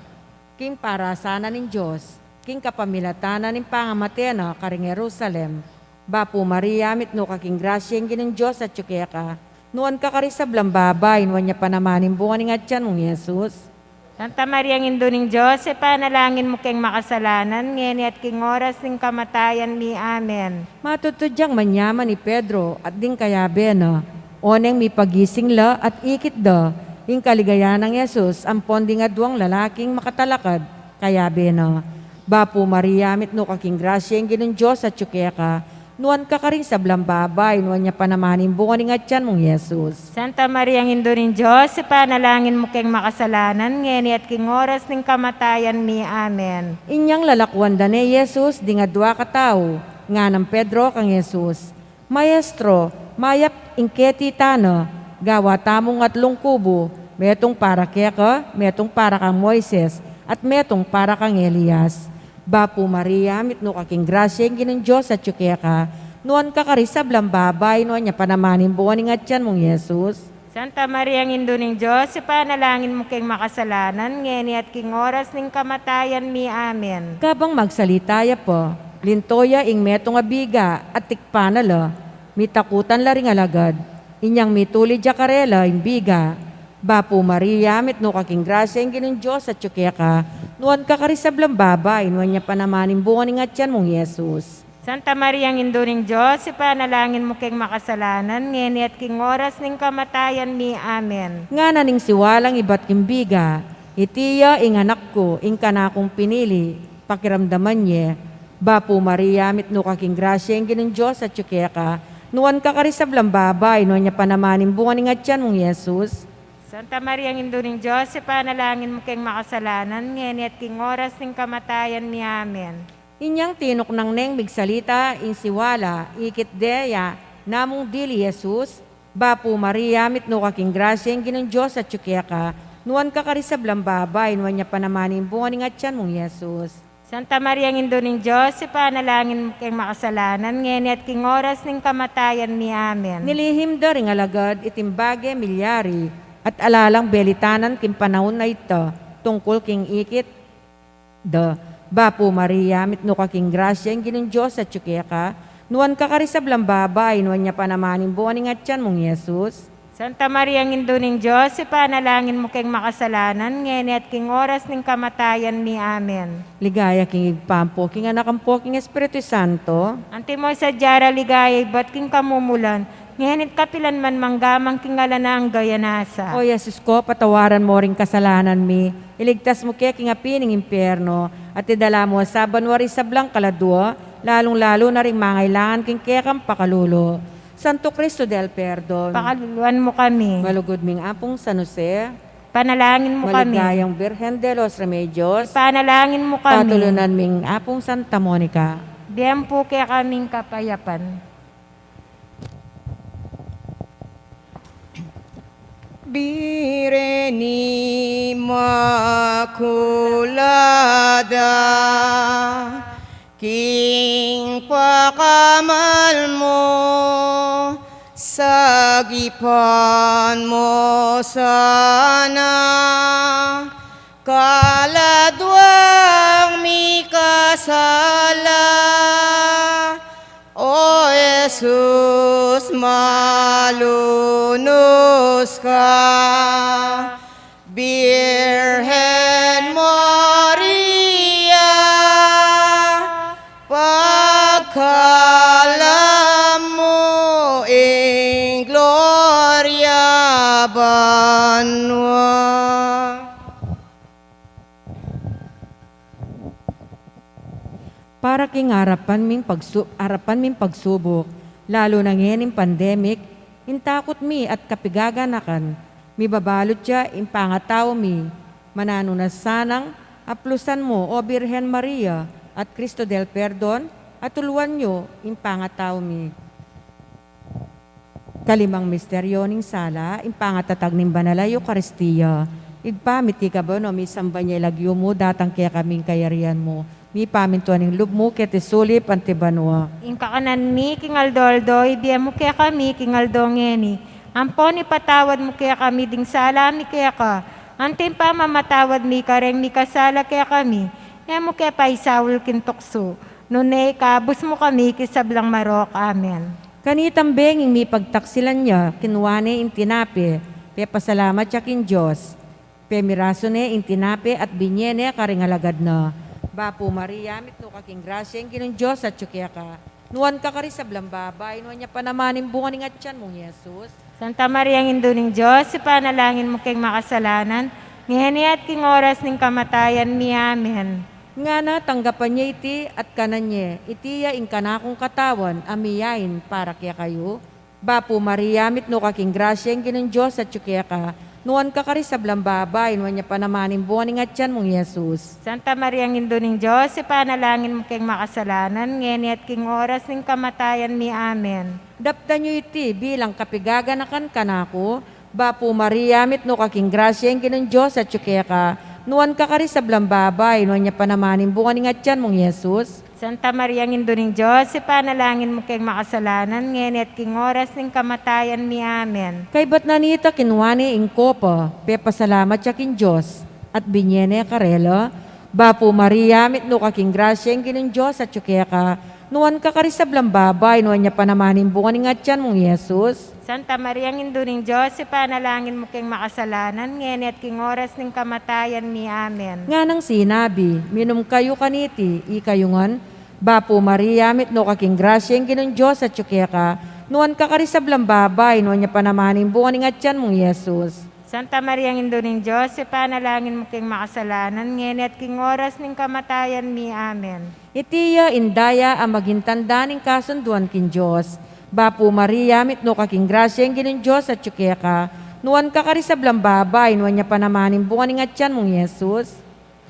king parasanan ning Dios, king kapamilatan na ning pangamate na karing Jerusalem. Bapu Maria, mitmu ka king grasya, ing Ginung Dios atyu keka. Nuan ka karing sablang babai, nuan ya pa naman ing bunga ning atyan mung Jesus. Santa Maria, Indu ning Dios, ipanalangin mu keng makasalanan, ngeni at king oras ning kamatayan mi. Amen. Matudtud yang manyaman i Pedro at ding kayabe na, oneng mipagising la at ikit da ing kaligayan nang Jesus ampon ding aduang lalaking makatalakad kayabe na. Bapu Maria, mitmu ka king grasya, ing Ginung Dios atyu keka. Nuan ka karing sablang babai, nuan ya pa naman ing bunga ning atyan mung Jesus. Santa Maria, Indu ning Dios, ipanalangin mu keng makasalanan, ngeni at king oras ning kamatayan mi. Amen. Inyang lalakwan da ne Jesus ding adua katau, nganang Pedro kang Jesus, Maestro, mayap ing keti tana, gawa tamung atlung kubu, metung para keka, metung para kang Moises, at metung para kang Elias. Bapu Maria, mitmu ka king grasya, ing Ginung Dios atyu keka. Nuan ka karing sablang babai, nuan ya pa naman ing bunga ning atyan mung Jesus. Santa Maria, Indu ning Dios, ipanalangin mu keng makasalanan, ngeni at king oras ning kamatayan mi. Amen. Kabang magsalita ya pa, linto ya ing metung a biga at tikpan na la. Mitakutan la ring alagad. Inyang mitulid ya karela ing biga. Bapu Maria, mitmu ka king grasya, ing Ginung Dios atyu keka. Nuan ka karing sablang babai, nuan ya pa naman ing bunga ning atyan mung Jesus. Santa Maria, Indu ning Dios, ipanalangin mu keng makasalanan, ngeni at king oras ning kamatayan mi. Amen. Ngana ning siwalang ibat king biga, iti ya ing anak ku, ing kanakung pinili, pakiramdaman ye. Bapu Maria, mitmu ka king grasya, ing Ginung Dios atyu keka. Nuan ka karing sablang babai, nuan ya pa naman ing bunga ning atyan mung Jesus. Santa Maria, Indu ning Dios, ipanalangin mu keng makasalanan, ngeni at king oras ning kamatayan mi. Amen. Inyang tinuknang neng migsalita ing siwala, ikit de ya namung dili Jesus. Bapu Maria, mitmu ka king grasya, ing Ginung Dios atyu keka. Nuan ka karing sablang babai, nuan ya pa naman ing bunga ning atyan mung Jesus. Santa Maria, Indu ning Dios, ipanalangin mu keng makasalanan, ngeni at king oras ning kamatayan mi. Amen. Nilihim da ring alagad iting bage milyari at ala lang belitanan king panaun a ita tungkul king ikit da. Bapu Maria, mitmu ka king grasya, ing Ginung Dios atyu keka, nuan ka karing sablang babai, nuan ya pa naman ing bunga ning atyan mung Jesus. Santa Maria, Indu ning Dios, ipanalangin mu keng makasalanan, ngeni at king oras ning kamatayan mi. Amen. Ligaya king Ibpa ampo, king Anak ampo, king Espiritu Santo. Antimo sadya ra ligaya ibat king kamumulan, ngeni at kapilan man mangga man king alang angga. Amen. O Jesus ko, patawaran mo ring kasalanan mi, iligtas mu ke king api ning impyerno, at idala mu sa banua ring sablang kaladua, lalung-lalu na ring mangailangan king kekang pakalulu. Santo Cristo del Perdon. Pakaluluan mu kami. Malugud ming Apung San Jose. Panalangin mu kami. Maligayang Birhen de los Remedios. Panalangin mu kami. Patulunan ming Apung Santa Monica. Bie mu pu kekaming kapayapan. Birhen Imakulada, king pakamal mu, sagipan mu sana kaladuang mikasala. O Jesus, malunus ka. Birhen Maria, pagkalam mu ing gloria banua. Para king arapan ming pagsu-, arapan ming pagsubuk, lalu na ngening pandemic, ing takut mi at kapigaganakan, mibabalut ya ing pangatau mi, mananu na sanang aplusan mu, O Birhen Maria at Cristo del Perdon, at tuluan yu ing pangatau mi. Kalimang misteryo ning sala, ing pangatatag ning Banal a Eukaristia. Ibpa mi, atiu ka banua, misamban ya ing lagyu mu, datang kekami ing kayarian mu, mipamintuan ing lub mu keti sulip anti banua. Ing kakanan mi king aldo-aldo, ibie mu kekami king aldo ngeni. Ampon ipatawad mu kekami ding sala mi keka, anti ing pamamatawad mi kareng mikasala kekami. E mu ke paisaul king tuksu, nune ikabus mu kami king sablang marok. Amen. Kanitang benging mipagtaksilan ya, kinua ne ing tinape, pepasalamat ya king Dios. Pemirasu ne ing tinape at binie ne karing alagad na. Bapu Maria, mitmu ka king grasya, ing Ginung Dios atyu keka. Nuan ka karing sablang babai, nuan ya pa naman ing bunga ning atyan mung Jesus. Santa Maria, Indu ning Dios, ipanalangin mu keng makasalanan, ngeni at king oras ning kamatayan mi. Amen. Ngana tanggapan ye iti at kanan ye, iti ya ing kanakung katawan a miyain para kekayu. Bapu Maria, mitmu ka king grasya, ing Ginung Dios atyu keka, nuan ka karing sablang babai, nuan ya pa naman ing bunga ning atyan mung Jesus. Santa Maria, Indu ning Dios, ipanalangin mu keng makasalanan, ngeni at king oras ning kamatayan mi. Amen. Daptan yu iti bilang kapigaganakan kanaku. Bapu Maria, mitmu ka king grasya, ing Ginung Dios atyu keka, nuan ka karing sablang babai, nuan ya pa naman ing bunga ning atyan mung Jesus. Santa Maria, Indu ning Dios, ipanalangin mu keng makasalanan, ngeni at king oras ning kamatayan mi. Amen. Kaybat na nita, kinua ne ing kopa, pepasalamat ya king Dios, at binie ne karela. Bapu Maria, mitmu ka king grasya, ing Ginung Dios atyu keka, nuan ka karing sablang babai, nuan ya pa naman ing bunga ning atyan mung Jesus. Santa Maria, Indu ning Dios, ipanalangin mu keng makasalanan, ngeni at king oras ning kamatayan mi. Amen. Nganang sinabi, minum kayu kaniti, ikayu ngan. Bapu Maria, mitmu ka king grasya, ing Ginung Dios atyu keka, nuan ka karing sablang babai, nuan ya pa naman ing bunga ning atyan mung Jesus. Santa Maria, Indu ning Dios, ipanalangin mu keng makasalanan, ngeni at king oras ning kamatayan mi. Amen. Iti ya ing daya a maging tanda ning kasunduan king Dios. Bapu Maria, mitmu ka king grasya, ing Ginung Dios atyu keka, nuan ka karing sablang babai, nuan ya pa naman ing bunga ning atyan mung Jesus.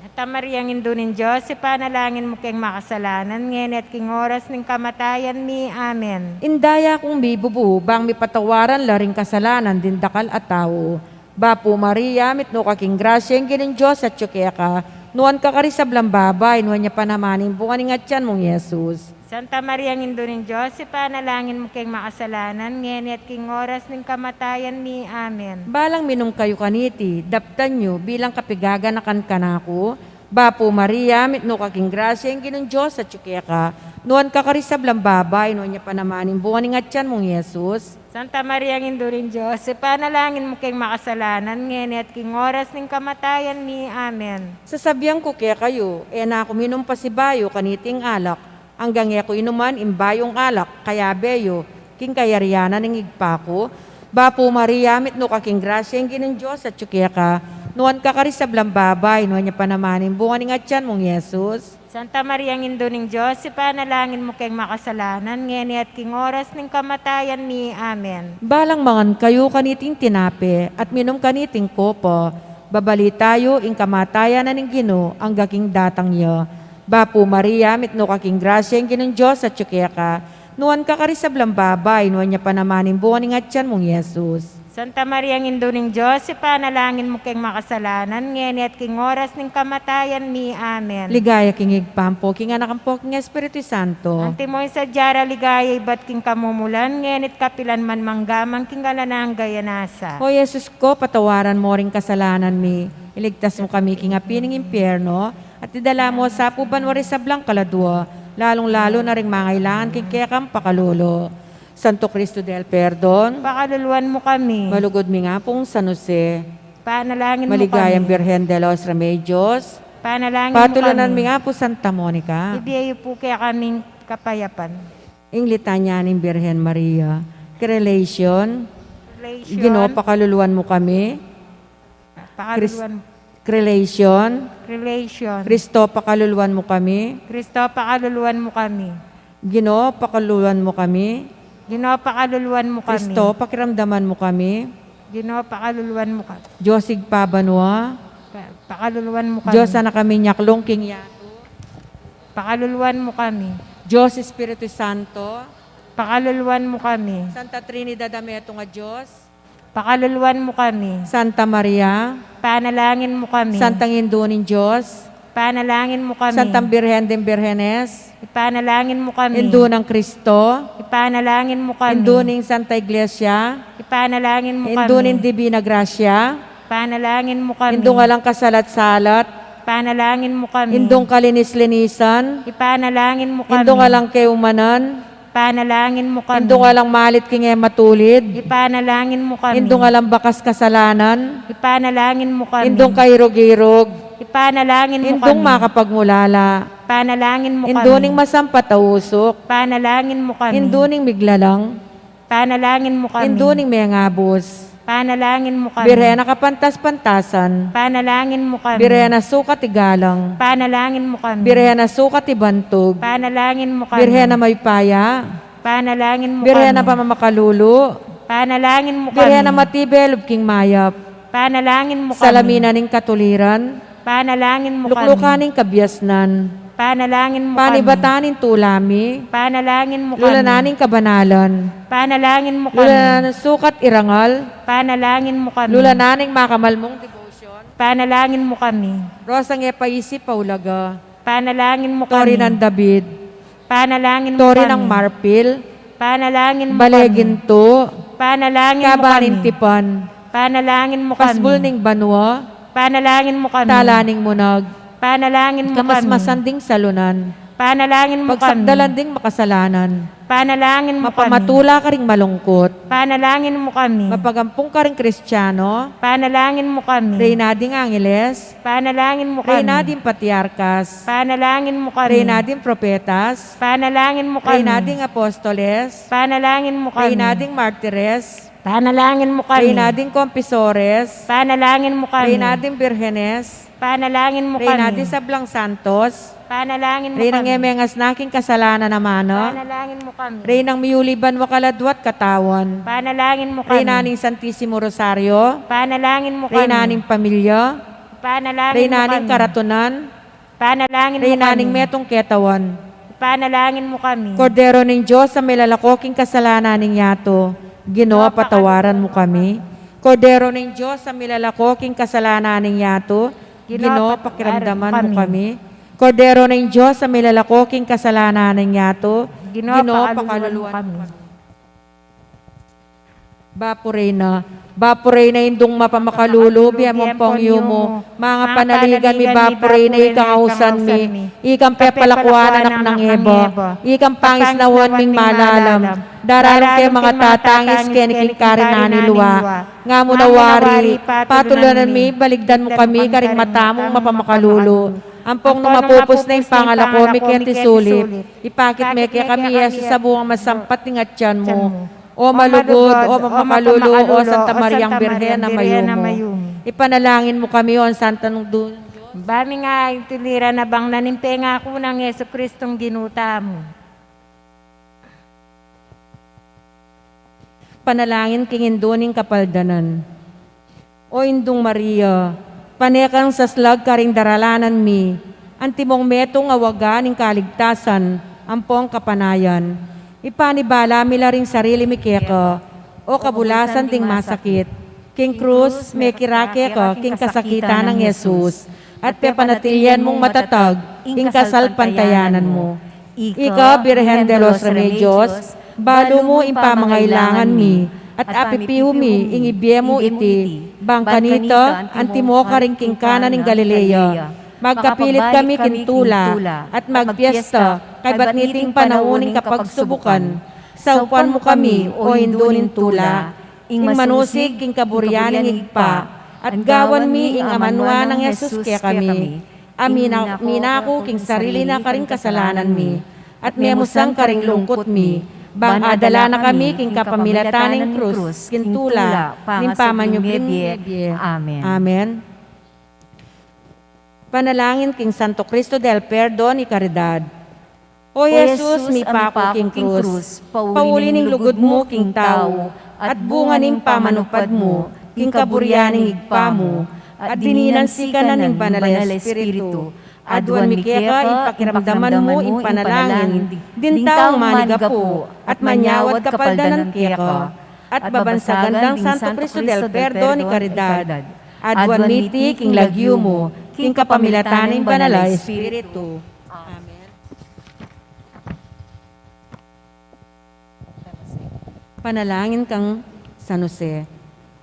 Santa Maria, Indu ning Dios, ipanalangin mu keng makasalanan, ngeni at king oras ning kamatayan mi. Amen. Ing daya kung mibubu, bang mipatawaran la ring kasalanan ding dakal a tau. Bapu Maria, mitmu ka king grasya, ing Ginung Dios atyu keka, nuan ka karing sablang babai, nuan ya pa naman ing bunga ning atyan mung Jesus. Santa Maria, Indu ning Dios, ipanalangin mu keng makasalanan, ngeni at king oras ning kamatayan mi. Amen. Balang minum kayu kaniti, daptan yu bilang kapigaganakan kanaku. Bapu Maria, mitmu ka king grasya, ing Ginung Dios atyu keka. Nuan ka karing sablang babai, nuan ya pa naman ing bunga ning atian mung Jesus. Santa Maria, Indu ning Dios, ipanalangin mu keng makasalanan, ngeni at king oras ning kamatayan mi. Amen. Sasabian ku kekayu, e na ku minum pasibayu kaniting alak, anggang e ku inuman ing bayung alak, kayabe yu, king kayarian na ning Ibpa ku. Bapu Maria, mitmu ka king grasya, ing Ginung Dios atyu keka. Nuan ka karing sablang babai, nuan ya pa naman ing bunga ning atian mung Jesus. Santa Maria, Indu ning Dios, ipanalangin mu keng makasalanan, ngeni at king oras ning kamatayan mi. Amen. Balang mangan kayu kaniting tinape, at minum kaniting kopa, babalita yu ing kamatayan na ning Ginu, anggang king datang ya. Bapu Maria, mitmu ka king grasya, ing Ginung Dios atyu keka. Nuan ka karing sablang babai, nuan ya pa naman ing bunga ning atian mung Jesus. Santa Maria, Indu ning Dios, ipanalangin mu keng makasalanan, ngeni at king oras ning kamatayan mi. Amen. Ligaya king Ibpa, ampo king Anak, ampo king Espiritu Santo. Antimo ing sadya ra ligaya ibat king kamumulan, ngeni at kapilan man, mangga man king alang angga. Amen. O Jesus ko, patawaran mu ring kasalanan mi, iligtas mu kami king api ning impyerno, at idala mu sa banua ring sablang kaladua, lalung-lalu na ring mangailangan king kekang pakalulu. Santo Cristo del Perdon, pakaluluan mu kami. Malugud ming Apung San Jose, panalangin mu kami. Maligayang Birhen de los Remedios, panalangin mu kami. Patulunan ming Apu Santa Monica, ibie yu pu kekaming kapayapan. Ing litanya ning Birhen Maria. Creation. Creation. Ginu, pakaluluan mu kami. Pakaluluan. Kris-, Creation. Creation. Kristo, pakaluluan mu kami. Kristo, pakaluluan mu kami. Ginu, pakaluluan mu kami. Ginu, pakaluluan mu kami. Kristo, pakiramdaman mu kami. Ginu, pakaluluan mu kami. Dios Ibpa banua. Pa-, pakaluluan mu kami. Dios Anak a minyaklung king yatu, pakaluluan mu kami. Dios Espiritu Santo, pakaluluan mu kami. Santa Trinidad a metung a Dios, pakaluluan mu kami. Santa Maria, panalangin mu kami. Santang Indu ning Dios, panalangin mu kami. Santang Birhen ding Birhenes, ipanalangin mu kami. Indu nang Kristo, ipanalangin mu kami. Indu ning Santa Iglesia, ipanalangin mu kami. Indu ning Divina Gracia, ipanalangin mu kami. Indung alang kasalat-salat, ipanalangin mu kami. Indung kalinis-linisan, ipanalangin mu kami. Indung alang keumanan, ipanalangin mu kami. Indung alang malit king e matulid, ipanalangin mu kami. Indung alang bakas kasalanan, ipanalangin mu kami. Indung kairug-irug, ipanalangin mu kami. Indung makapagmulala, ipanalangin mu kami. Indu ning masampat a usuk, ipanalangin mu kami. Indu ning miglalang, ipanalangin mu kami. Indu ning mengabus, ipanalangin mu kami. Birhen a kapantas-pantasan, ipanalangin mu kami. Birhen a sukat igalang, ipanalangin mu kami. Birhen a sukat ibantug, ipanalangin mu kami. Birhen a mayupaya, ipanalangin mu kami. Birhen a pamamakalulu, ipanalangin mu kami. Birhen a matibe lub king mayap, ipanalangin mu kami. Salamin na ning katuliran, ipanalangin mu kami. Luklukan ning kabiasnan, ipanalangin mu kami. Panibatan ning tula mi, ipanalangin mu kami. Lulanan ning kabanalan, ipanalangin mu kami. Lulanan ning sukat irangal, ipanalangin mu kami. Lulanan ning makamal mung debosyon, ipanalangin mu kami. Rosang e paisip a ulaga, ipanalangin mu kami. Tori nang David, ipanalangin mu kami. Tori nang marpil, ipanalangin mu kami. Bale gintu, ipanalangin mu kami. Kaba ning tipan, ipanalangin mu kami. Kasbul ning banua, ipanalangin mu kami. Tala ning munag, ipanalangin mu kami. Kamasmasan ding salunan, ipanalangin mu kami. Pagsakdalan ding makasalanan, ipanalangin mu kami. Mapamatula karing malungkut, ipanalangin mu kami. Mapagampung karing Kristiano, ipanalangin mu kami. Reyna ding angeles, ipanalangin mu kami. Reyna ding patriarkas, ipanalangin mu kami. Reyna ding propetas, ipanalangin mu kami. Reyna ding apostoles, ipanalangin mu kami. Reyna ding martires, ipanalangin mu kami. Reyna ding confesores, ipanalangin mu kami. Reyna ding birhenes, ipanalangin mu kami. Reyna ding sablang santos, ipanalangin mu kami. Reynang e mengasna king kasalanan a mana, ipanalangin mu kami. Reynang miyuli banua kaladua at katawan, ipanalangin mu kami. Reyna ning Santisimo Rosario, ipanalangin mu kami. Reyna ning pamilya, ipanalangin mu kami. Reyna ning karatunan, ipanalangin mu kami. Reyna ning metung ketawan, ipanalangin mu kami. Kordero ning Dios a milalako king kasalanan ning yatu, Ginu, patawaran mu kami. Kordero ning Dios a milalako king kasalanan ning yatu, Ginu, pakiramdaman mu kami. Kordero ning Dios a milalako king kasalanan ning yatu, Ginu, pakaluluan mu kami. Bapu Reyna, Bapu Reyna, Indung mapamakalulu, bie mu ampong yumu, mangapanaligan mi, Bapu Reyna, ikang ausan mi, ikang pepalakuan anak nang Eva, ikang pangisnawan ming malalam, daralung ke mangatatangis keni king karinan ning lua. Nga mu na wari, patulunan mi, baligdan mu kami karing mata mung mapamakalulu. Ampong nung mapupus na ing pangalako mi keti sulip, ipakit me kekami i Jesus a bungang masampat ning atian mu. O malugud, o mapamakalulu, o Santa Mariang Birhen a mayumu. Ipanalangin mu kami, o Santa nung dun. Ba mi nga ing tuliran a bang na ning pengaku nang Jesucristong Ginu tamu. Panalangin king Indu ning Kapaldanan. O Indung Maria, pane kang saslag karing daralanan mi, antimong metung a waga ning kaligtasan ampong kapanayan. Ipanibala mi la ring sarili mi keka, o kabulasan ding masakit. King krus, mekirake ka king kasakitan nang Jesus, at pepanatilian mung matatag ing kasalpantayanan mu. Ika, Birhen de los Remedios, balu mu ing pamangailangan mi, at apipiu mi ing ibie mu iti, bang kanita, antimo karing king Cana ning Galilea. Magkapilit kami king tula, at magpiesta, kaybat niting panaun ning kapagsubukan. Saupan mu kami, o Indu ning tula, ing manusig king kaburian ning Ibpa, at gawan mi ing amanuan nang Jesus kekami, a mina-, minaku king sarili na karing kasalanan mi, at memusang karing lungkut mi, bang adala na kami king kapamilatan ning krus king tula ning pamanyubling mie. Amen. Amen. Panalangin king Santo Cristo del Perdon y Caridad. O Jesus, mipaku king krus, pauli ning lugud mu king tau, at bunga ning pamanupad mu king kaburian ning Ibpa mu, at dininan sikanan ning Banal a Espiritu. Aduan mi keka ing pakiramdaman mu ing panalangin ding taung manigapu at manyawad kapaldanan keka, at babansagan dang Santo Cristo del Perdon y Caridad. Aduan mi iti king lagyu mu, king kapamilatan ning Banal a Espiritu. Amen. Panalangin kang San Jose.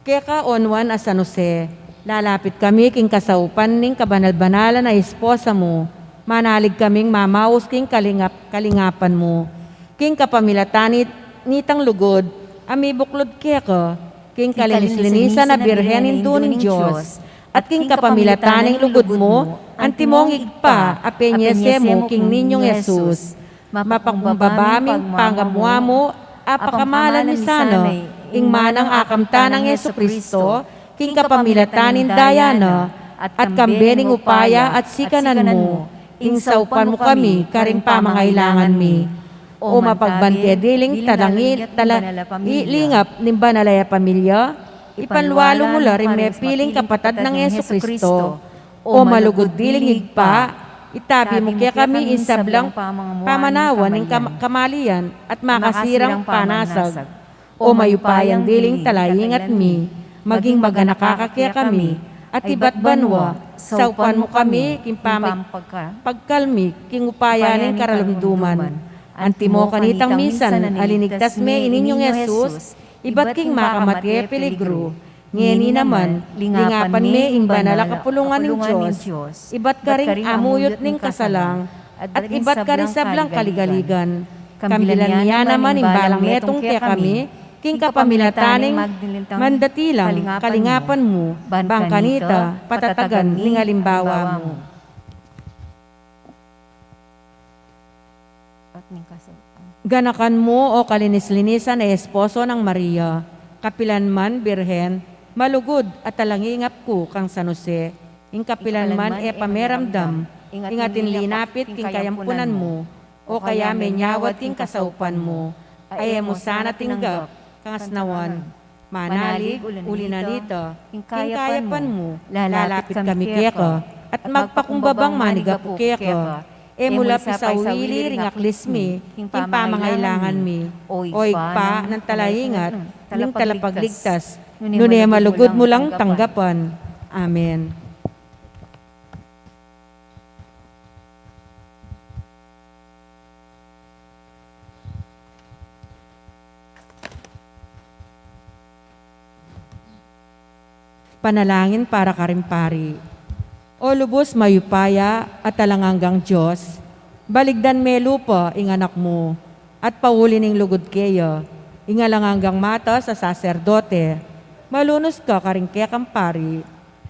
Keka, o Nuan a San Jose, lalapit kami king kasaupan ning kabanal-banalan a esposa mu, manalig kaming mamaus king kalingap-, kalingapan mu. King kapamilatan nit-, nitang lugud, a mibuklud keka, king kalinis-linisan a Birhen Indu ning Dios, at king kapamilatan ning lugud mu, antimong Ibpa, a penyese mu king Ninyung Jesus. Mapakumbaba ming pangamuamu, a pakamalan mi sana ing manang akamtan nang Jesucristo, king kapamilatan ning daya na, at kambe ning upaya at sikanan mu, ing saupan mu kami karing pamangailangan mi. O mapagban ke diling talangi-, tala-, i-, lingap ning banal a pamilya, ipanlualu mu la ring mepiling kapatad nang Jesucristo. O malugud diling Ibpa, itabi mu kekami ing sablang pamanawan ning kam-, kamalian at makasirang panasag. O mayupayang diling talaingat mi, maging maganaka ka kekami, at ibat banua, saupan mu kami king pamig-, pagkalmi king upaya ning karalumduman. Antimo kanitang misan a linigtas me i Ninyung Jesus ibat king makamate a peligru. Ngeni naman, lingapan me ing banal a kapulungan ning Dios, ibat karing amuyut ning kasalang, at ibat karing sablang kaligaligan. Kambilan mi ya naman ing balang metung kekami, king kapamilatan ning mandatilang kalingapan mu, bang kanita patatagan ning alimbawa mu. Ganakan mu, o kalinis-linisan a esposo nang Maria, kapilan man Birhen, malugud a talangingap ku kang San Jose, ing kapilan man e pa meramdam ing atin linapit king kayampunan mu, o kaya menyawad king kasaupan mu, a e mu sana tinggap kang asnawan. Manalig, uli na nita, king kayapan mu, lalapit kami keka, at magpakumbabang manigapu keka. E mu la pisawili ring aklis mi, king pamangailangan mi. O Ibpa nang talaingat, ning talapagligtas, nune malugud mu lang tanggapan. Amen. Panalangin para karing pari. O lubus mayupaya at alang anggang Dios, baligdan me lupa ing Anak mu, at pauli ning lugud keya, ing alang anggang matas a saserdote, malunus ka karing kekang pari.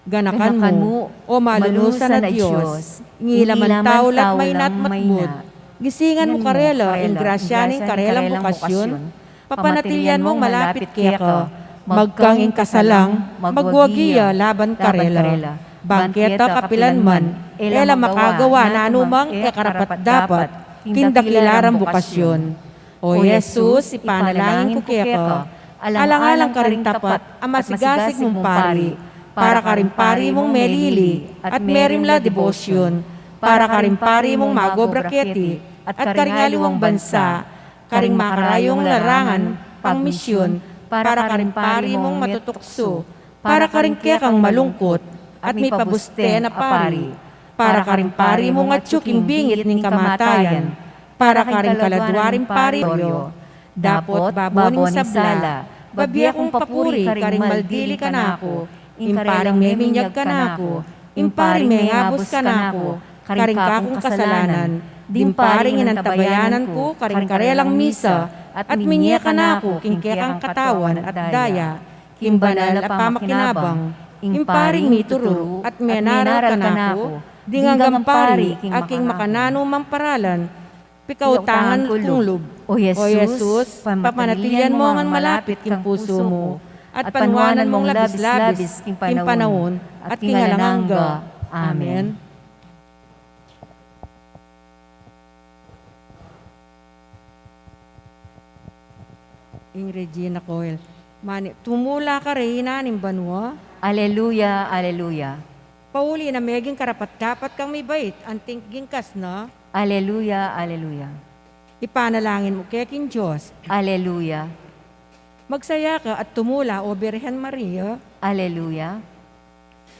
Ganakan mu, o malunusan a Dios, ing ila man tau la at maina at matbud, gisingan mu karela ing grasya ning karelang bukasyon, papanatilian mung malapit keka, magkang ing kasalang magwagi ya laban karela, bang keta kapilan man e la makagawa nanumang e karapat-dapat king dakila rang bukasyon. O Jesus, ipanalangin ku keka, alang-alang karing tapat a masigasig mung pari, para karing pari mung melili at merimla debosyun, para karing pari mung magobra keti at karing aliwang bansa, karing makarayung larangan pang misyun, para karing pari mung matutuksu, para karing kekang malungkut at mipabuste na pari, para karing pari mung atyu king bingit ning kamatayan, para karing kaladua ring pari, dapot babo ning sabla, babie kung papuri karing maldili kanaku, ing paring meminyag kanaku, ing paring mengabus kanaku karing kakung kasalanan, ding paring inantabayanan ku karing karelang misa at minye kanaku king kekang katawan at daya, king banal a pamakinabang, ing paring mituru at menaral kanaku, ding anggang pari a king makananumang paralan pikautangan kung lub. O Jesus, pamanatilian mu ngan malapit king pusu mu, at panuanan mung labis-labis king panaun at king alang angga. Amen. Ing Regina Coel. Mani, tumula ka, Reyna ning banua. Aleluya, aleluya. Pauli na meging karapat-dapat kang mibait, anting gingkas na. Aleluya, aleluya. Ipanalangin mu ke king Dios. Aleluya. Magsaya ka at tumula, O Birhen Maria. Aleluya.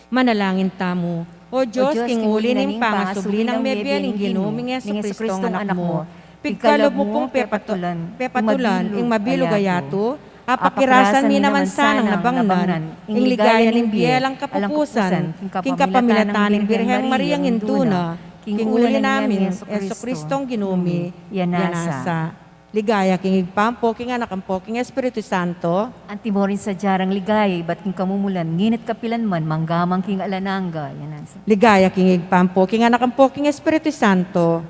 Manalangin tamu. O Dios, king uli ning pangasubli nang mebie ning Ginu ming Jesucristo, Anak mu, pigkalub mu pung pepatulan, pepatulan ing mabilug a yatu, apakirasan mi naman sanang nabangnan ing ligaya ning bie alang kapupusan, king kapamilatan ning Birhen Maria, ing Indu na, king uli na ming Jesucristong Ginu mi. Yanasa. Ligaya king Ibpa, ampo king Anak, ampo king Espiritu Santo. Antimo rin sadya rang ligaya ibat king kamumulan, ngeni at kapilan man, mangga man king alang angga. Yanasa. Ligaya king Ibpa, ampo king Anak, ampo king Espiritu Santo.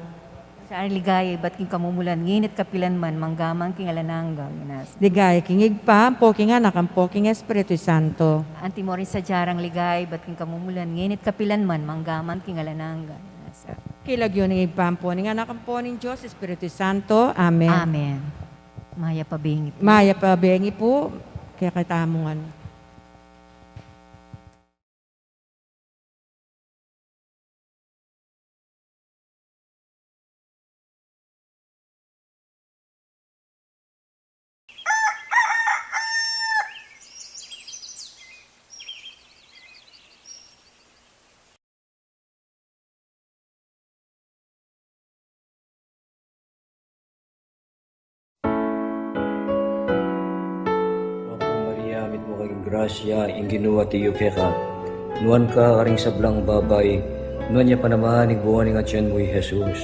Sadya rang ligaya ibat king kamumulan, ngeni at kapilan man, mangga man king alang angga. Yanasa. Ligaya king Ibpa, ampo king Anak, ampo king Espiritu Santo. Antimo rin sadya rang ligaya ibat king kamumulan, ngeni at kapilan man, mangga man king alang angga. Yanasa. King lagyu ning Ibpa, ampo ning Anak, ampo ning Dios Espiritu Santo. Amen. Amen. Mayap a bengi pu. Mayap a bengi pu kekatamu ngan. Maria, mitmu ka king grasya, ing Ginu atiu keka. Nuan ka karing sablang babai, nuan ya pa naman ing bunga ning atian mu, i Jesus.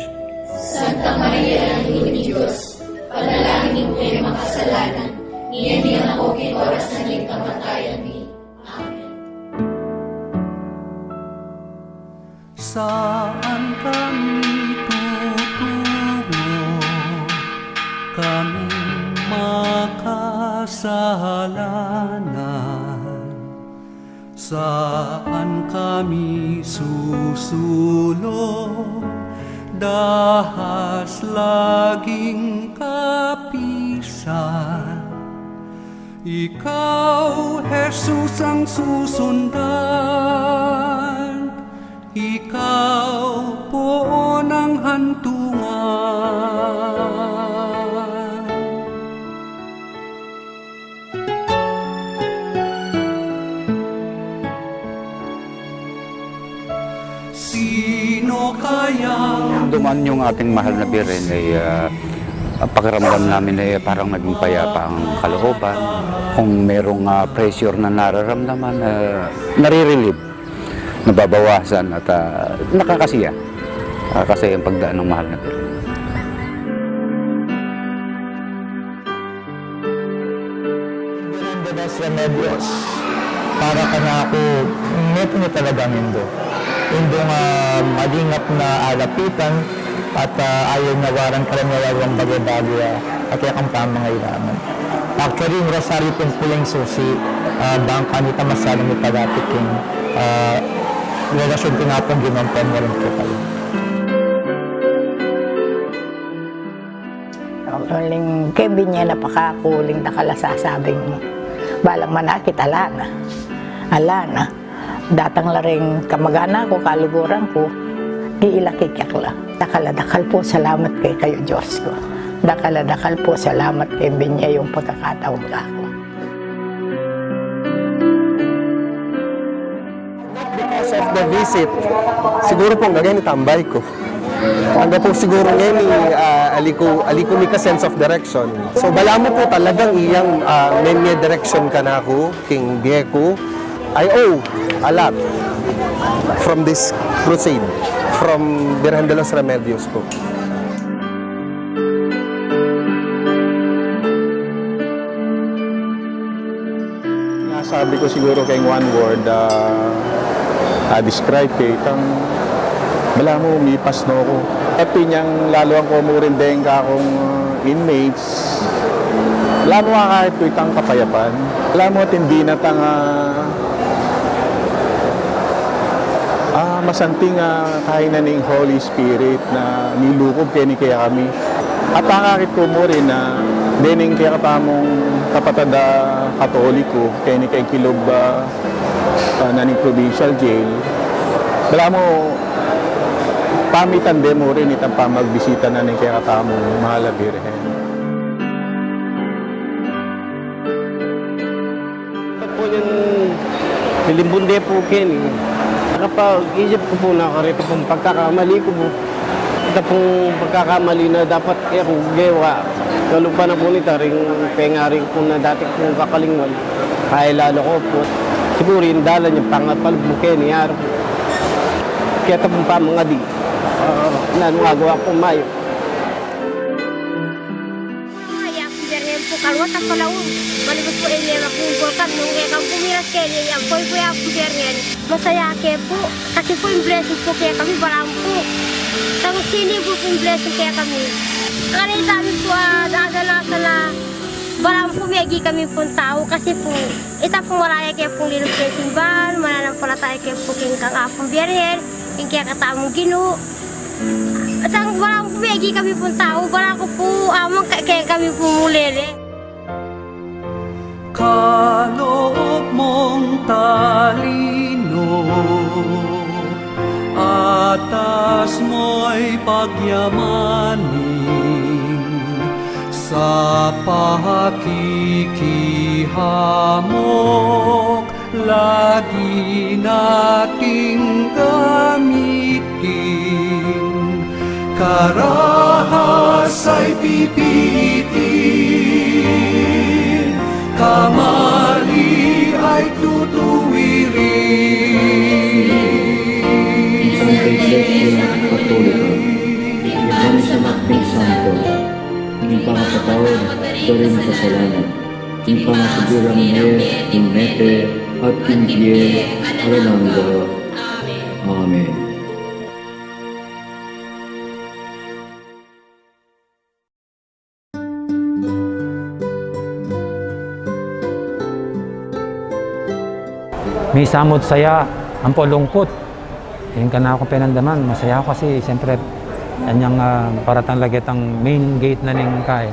Santa Maria, Indu ning Dios, panalangin mu kaming makasalanan, ngeni ampo king oras na ning kamatayan mi. Amen. Saan kami tutungo, kaming makasalanan? Saan kami susulo, dahas laging kapisan? Ikaw, Jesus, ang susundan, ikaw poon ang hantungan. Sino kayang Dumaan yung ating mahal na Birhen ay, ah, Ang pakiramdam namin ay parang naging payapa ang kalooban. Kung merong, ah, pressure na nararamdaman, ah, nare-relieve, nababawasan at, ah, nakakasiya. Nakakasiya ang pagdaan ng mahal na Birhen. Birhen de los Remedios, para kanaku, metung ya talagang indu. Indung, ah, malingap na alapitan, at, ah, ayu na waran karaniwang bage-bage, ah, a kekang pamangailangan. Actually, ing rosaryu pin pu ing susi, ah, bang kanita masyadung mipalapit ing, ah, relasyun ku king Apung Ginu, pamuri pu kayu. Uling keng binye na pakaku, uling dakal a sasabing, balang manakit, ala na. Ala na. Datang la ring kamag-anak ku, kaluguran ku, di ila kikekla. Dakal a dakal pu salamat kekayu, Dios ku. Dakal a dakal pu salamat keng binye yung pagkakataon kaku. Because of the visit, siguru pu ngeni tambay ku. Angga pu siguru ngeni, ah, ali ku, ali ku mika sense of direction. So, balamu pu talagang iyang, ah, menye direction kanaku, king bie ku. I owe a lot from this crusade, from Birhen de los Remedios pu. Masabi ku siguru keng one word, ah, a-describe ke itang balamu mipas no ku. At inyang laluan ku mu rin deng kakung, ah, inmates. Balamu akakit ku itang kapayapan. Balamu atin dinatang, ah, ah, masanting, ah, kainan ning Holy Spirit na nilukub keni kekami. At akakit ku mu rin na dening kekatamung kapatad a Katoliko keni keng kilub, ah, ah, na ning provincial jail. Balamu pamitan de mu rin itang pamagbisita na ning kekatamung mahal a Birhen. Ba't po yan, lilimbun de po keni? Nakapag-isip ku pu na kareta pung pagkakamali ku pu. Ita pung pagkakamali na dapat e ku gewa. Kalupa na pu nita ring pengari ku pu na dati kung kakalingwan. Kaya lalo ku pu. Siguru ing dalan ya pangapalub mu keni, aru. Keta pung pamangadi. Ah, nanu agawa ku mayap. Ay, Apung Birhen pu, kaluat a palaun. Balamu pu e mie makumbul kami nung e kami pu miras keni, ampo i pu, Apung Birhen. Masaya ke pu, kasi pu ing blessing pu kekami, balamu pu. Tang sini pu ing blessing kekami. Kareta mi pu, ah, dadanasan a balamu pu megi kami pung tau, kasi pu ita pu maraya ke pung lilub king simbahan, mananampalataya ke pu king kang Apung Birhen, king kekatamung Ginu. At ang balamu pu megi kami pung tau, balamu pu amang ke-, kekami pung mulele. Kaloob mong talino, atas mo'y pagyamaning sa pakikihamok. Lagi nating gamitin, karahas ay pipilitin, kamali ay tutuwirin. Santa Iglesia Katolika, ing pamisanakbing santo, ing pangapatawad da ring kasalanan, ing pangasubli rang mie king mete at king bie alang angga. Amen. Misamut saya, ampo lungkut. Ing kanaku penandaman, masaya ku kasi, siyempre, anyang, ah, paratang la ketang main gate na ning kai.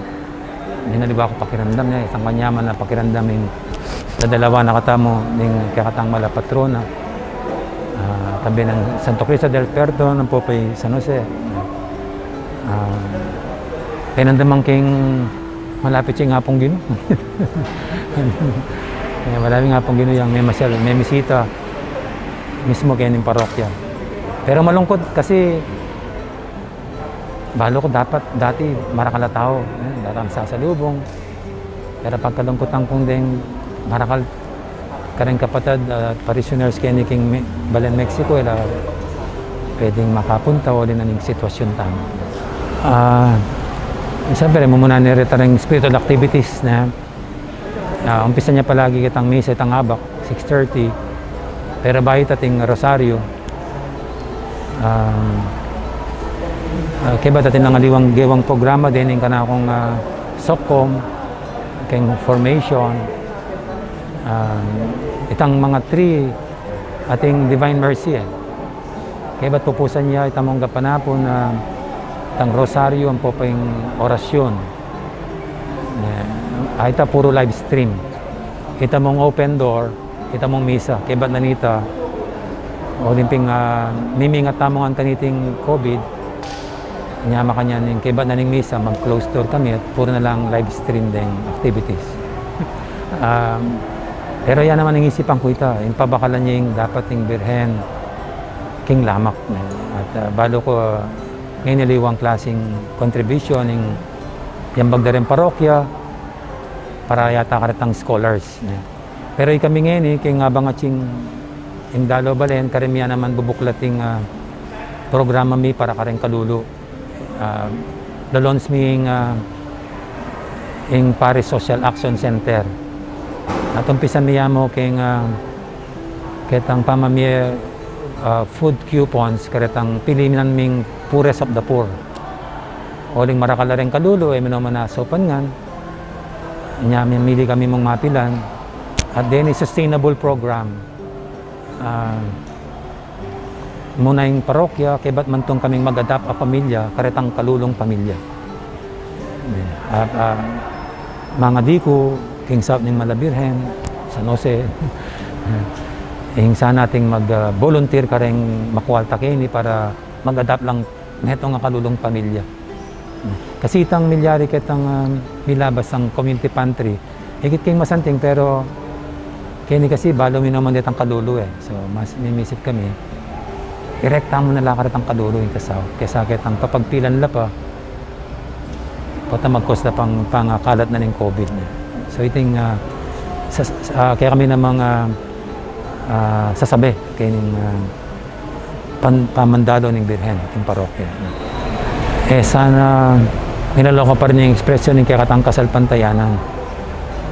Ing aliwa ku pakiramdam ne, isang manyaman a pakiramdam ing dadalawan na katamu ning kekatang mahal a patrona. Ah, tabi nang Santo Cristo del Perdon, ampo pa i San Jose. Ah, penandaman keng malapit ya ing Apung Ginu. Eh, malapit ing Apung Ginu yang memasyal, memisita mismu keni king parokya. Pero malungkut kasi Balu ku dapat, dati marakal a tau, eh, datang sasalubung. Pero pagkalungkutan kung deng marakal kareng kapatad, ah, parishioners keni king Me-, Balen Mexico, e la pwedeng makapunta uli na ning sitwasyun tamu. Ah, siyempre, mumuna ne reta ring spiritual activities na, ah, umpisa ne palagi ketang misa itang abak, six thirty. Pero bayu ating rosaryo, um, ah, kebat atin lang aliwang gewang programa, dening kanakung, ah, socom, keng formation, um, itang mga three ating Divine Mercy, eh. Kebat pupusan ya, ita mung gapanapun, ah, itang rosaryo, ampo pa ing orasyon. Eh, ah, ita puru live stream. Ita mung open door, ita mung misa. Kebat na nita, uling pin, ah, mimingat tamu ngan kaniting COVID, nya makanyan ning kebat na ning misa, mag-close door kami at puru na lang live stream deng activities. Um, pero ya naman ing isipan ku ita, ing pabakalan ya ing dapat ing Birhen king lamak, ne. At, ah, balu ku, ah, ngeni aliwang klaseng contribution ing yambag da reng parokya para yata karetang scholars, ne. Pero ikami ngeni, king abang ating ing Dalo Balen, kareng mi naman bubuklat ing, ah, programa mi para kareng kalulu. Ah, lo-launch mi ing, ah, ing Parish Social Action Center. At umpisa mi ya mu keng, ah, ketang pamamie, ah, food coupons, karetang pilinan ming poorest of the poor. Uling marakal la reng kalulu, e minomanasaupan ngan. Nya mimili kami mung mapilan. At then, a sustainable program. Ah, muna ing parokya, kebat man tung kaming mag-adopt a pamilya, karetang kalulung pamilya. At, ah, mangadi ku, king saup ning Mala Birhen, San Jose, ing sana ating mag, ah, volunteer kareng makualta keni para mag-adopt lang metung a kalulung pamilya. Kasi itang milyari ketang, ah, milabas a community pantry, ikit king masanting, pero keni kasi balu minoman detang kalulu, e. So, mas mimisip kami, irekta mu na la karetang kalulu ing kasaup, kesa ketang papagpilan la pa, pota mag-cause la pang, pangakalat na ning COVID, ne. So, iting, ah, sa, sa, ah, kaya kami namang, ah, ah, sasabi kening, ah, pan-, pamandalo ning Birhen king parokya. E sana, minaloko pa rin ing ekspresyon ning kekatang kasalpantayanan.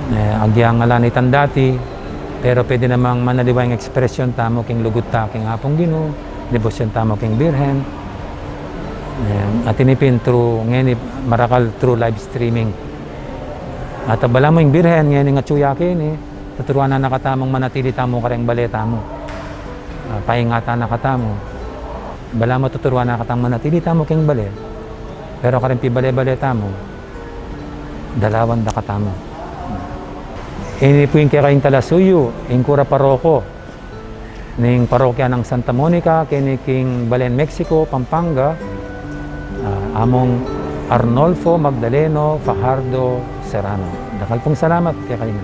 E, agyang ala na itang dati, pero pwede namang manaliwa ing ekspresyon tamu king lugud ta king Apung Ginu, debosyon tamu king Birhen. E, at ini pin through, ngeni marakal through live streaming. At balamu ing Birhen, ngeni atyu ya keni, tuturuan na na katamung manatili tamu kareng bale tamu. Ah, paingatan na katamu. Balamu tuturuan na katang manatili tamu keng bale. Pero kareng pibale-bale tamu, dalawan da katamu. Ini pu ing kekayung talasuyu, ing kura paroko ning parokya nang Santa Monica, keni king Balen, Mexico, Pampanga, ah, Among Arnolfo Magdaleno Fajardo Serrano. Dakal pung salamat kekayu.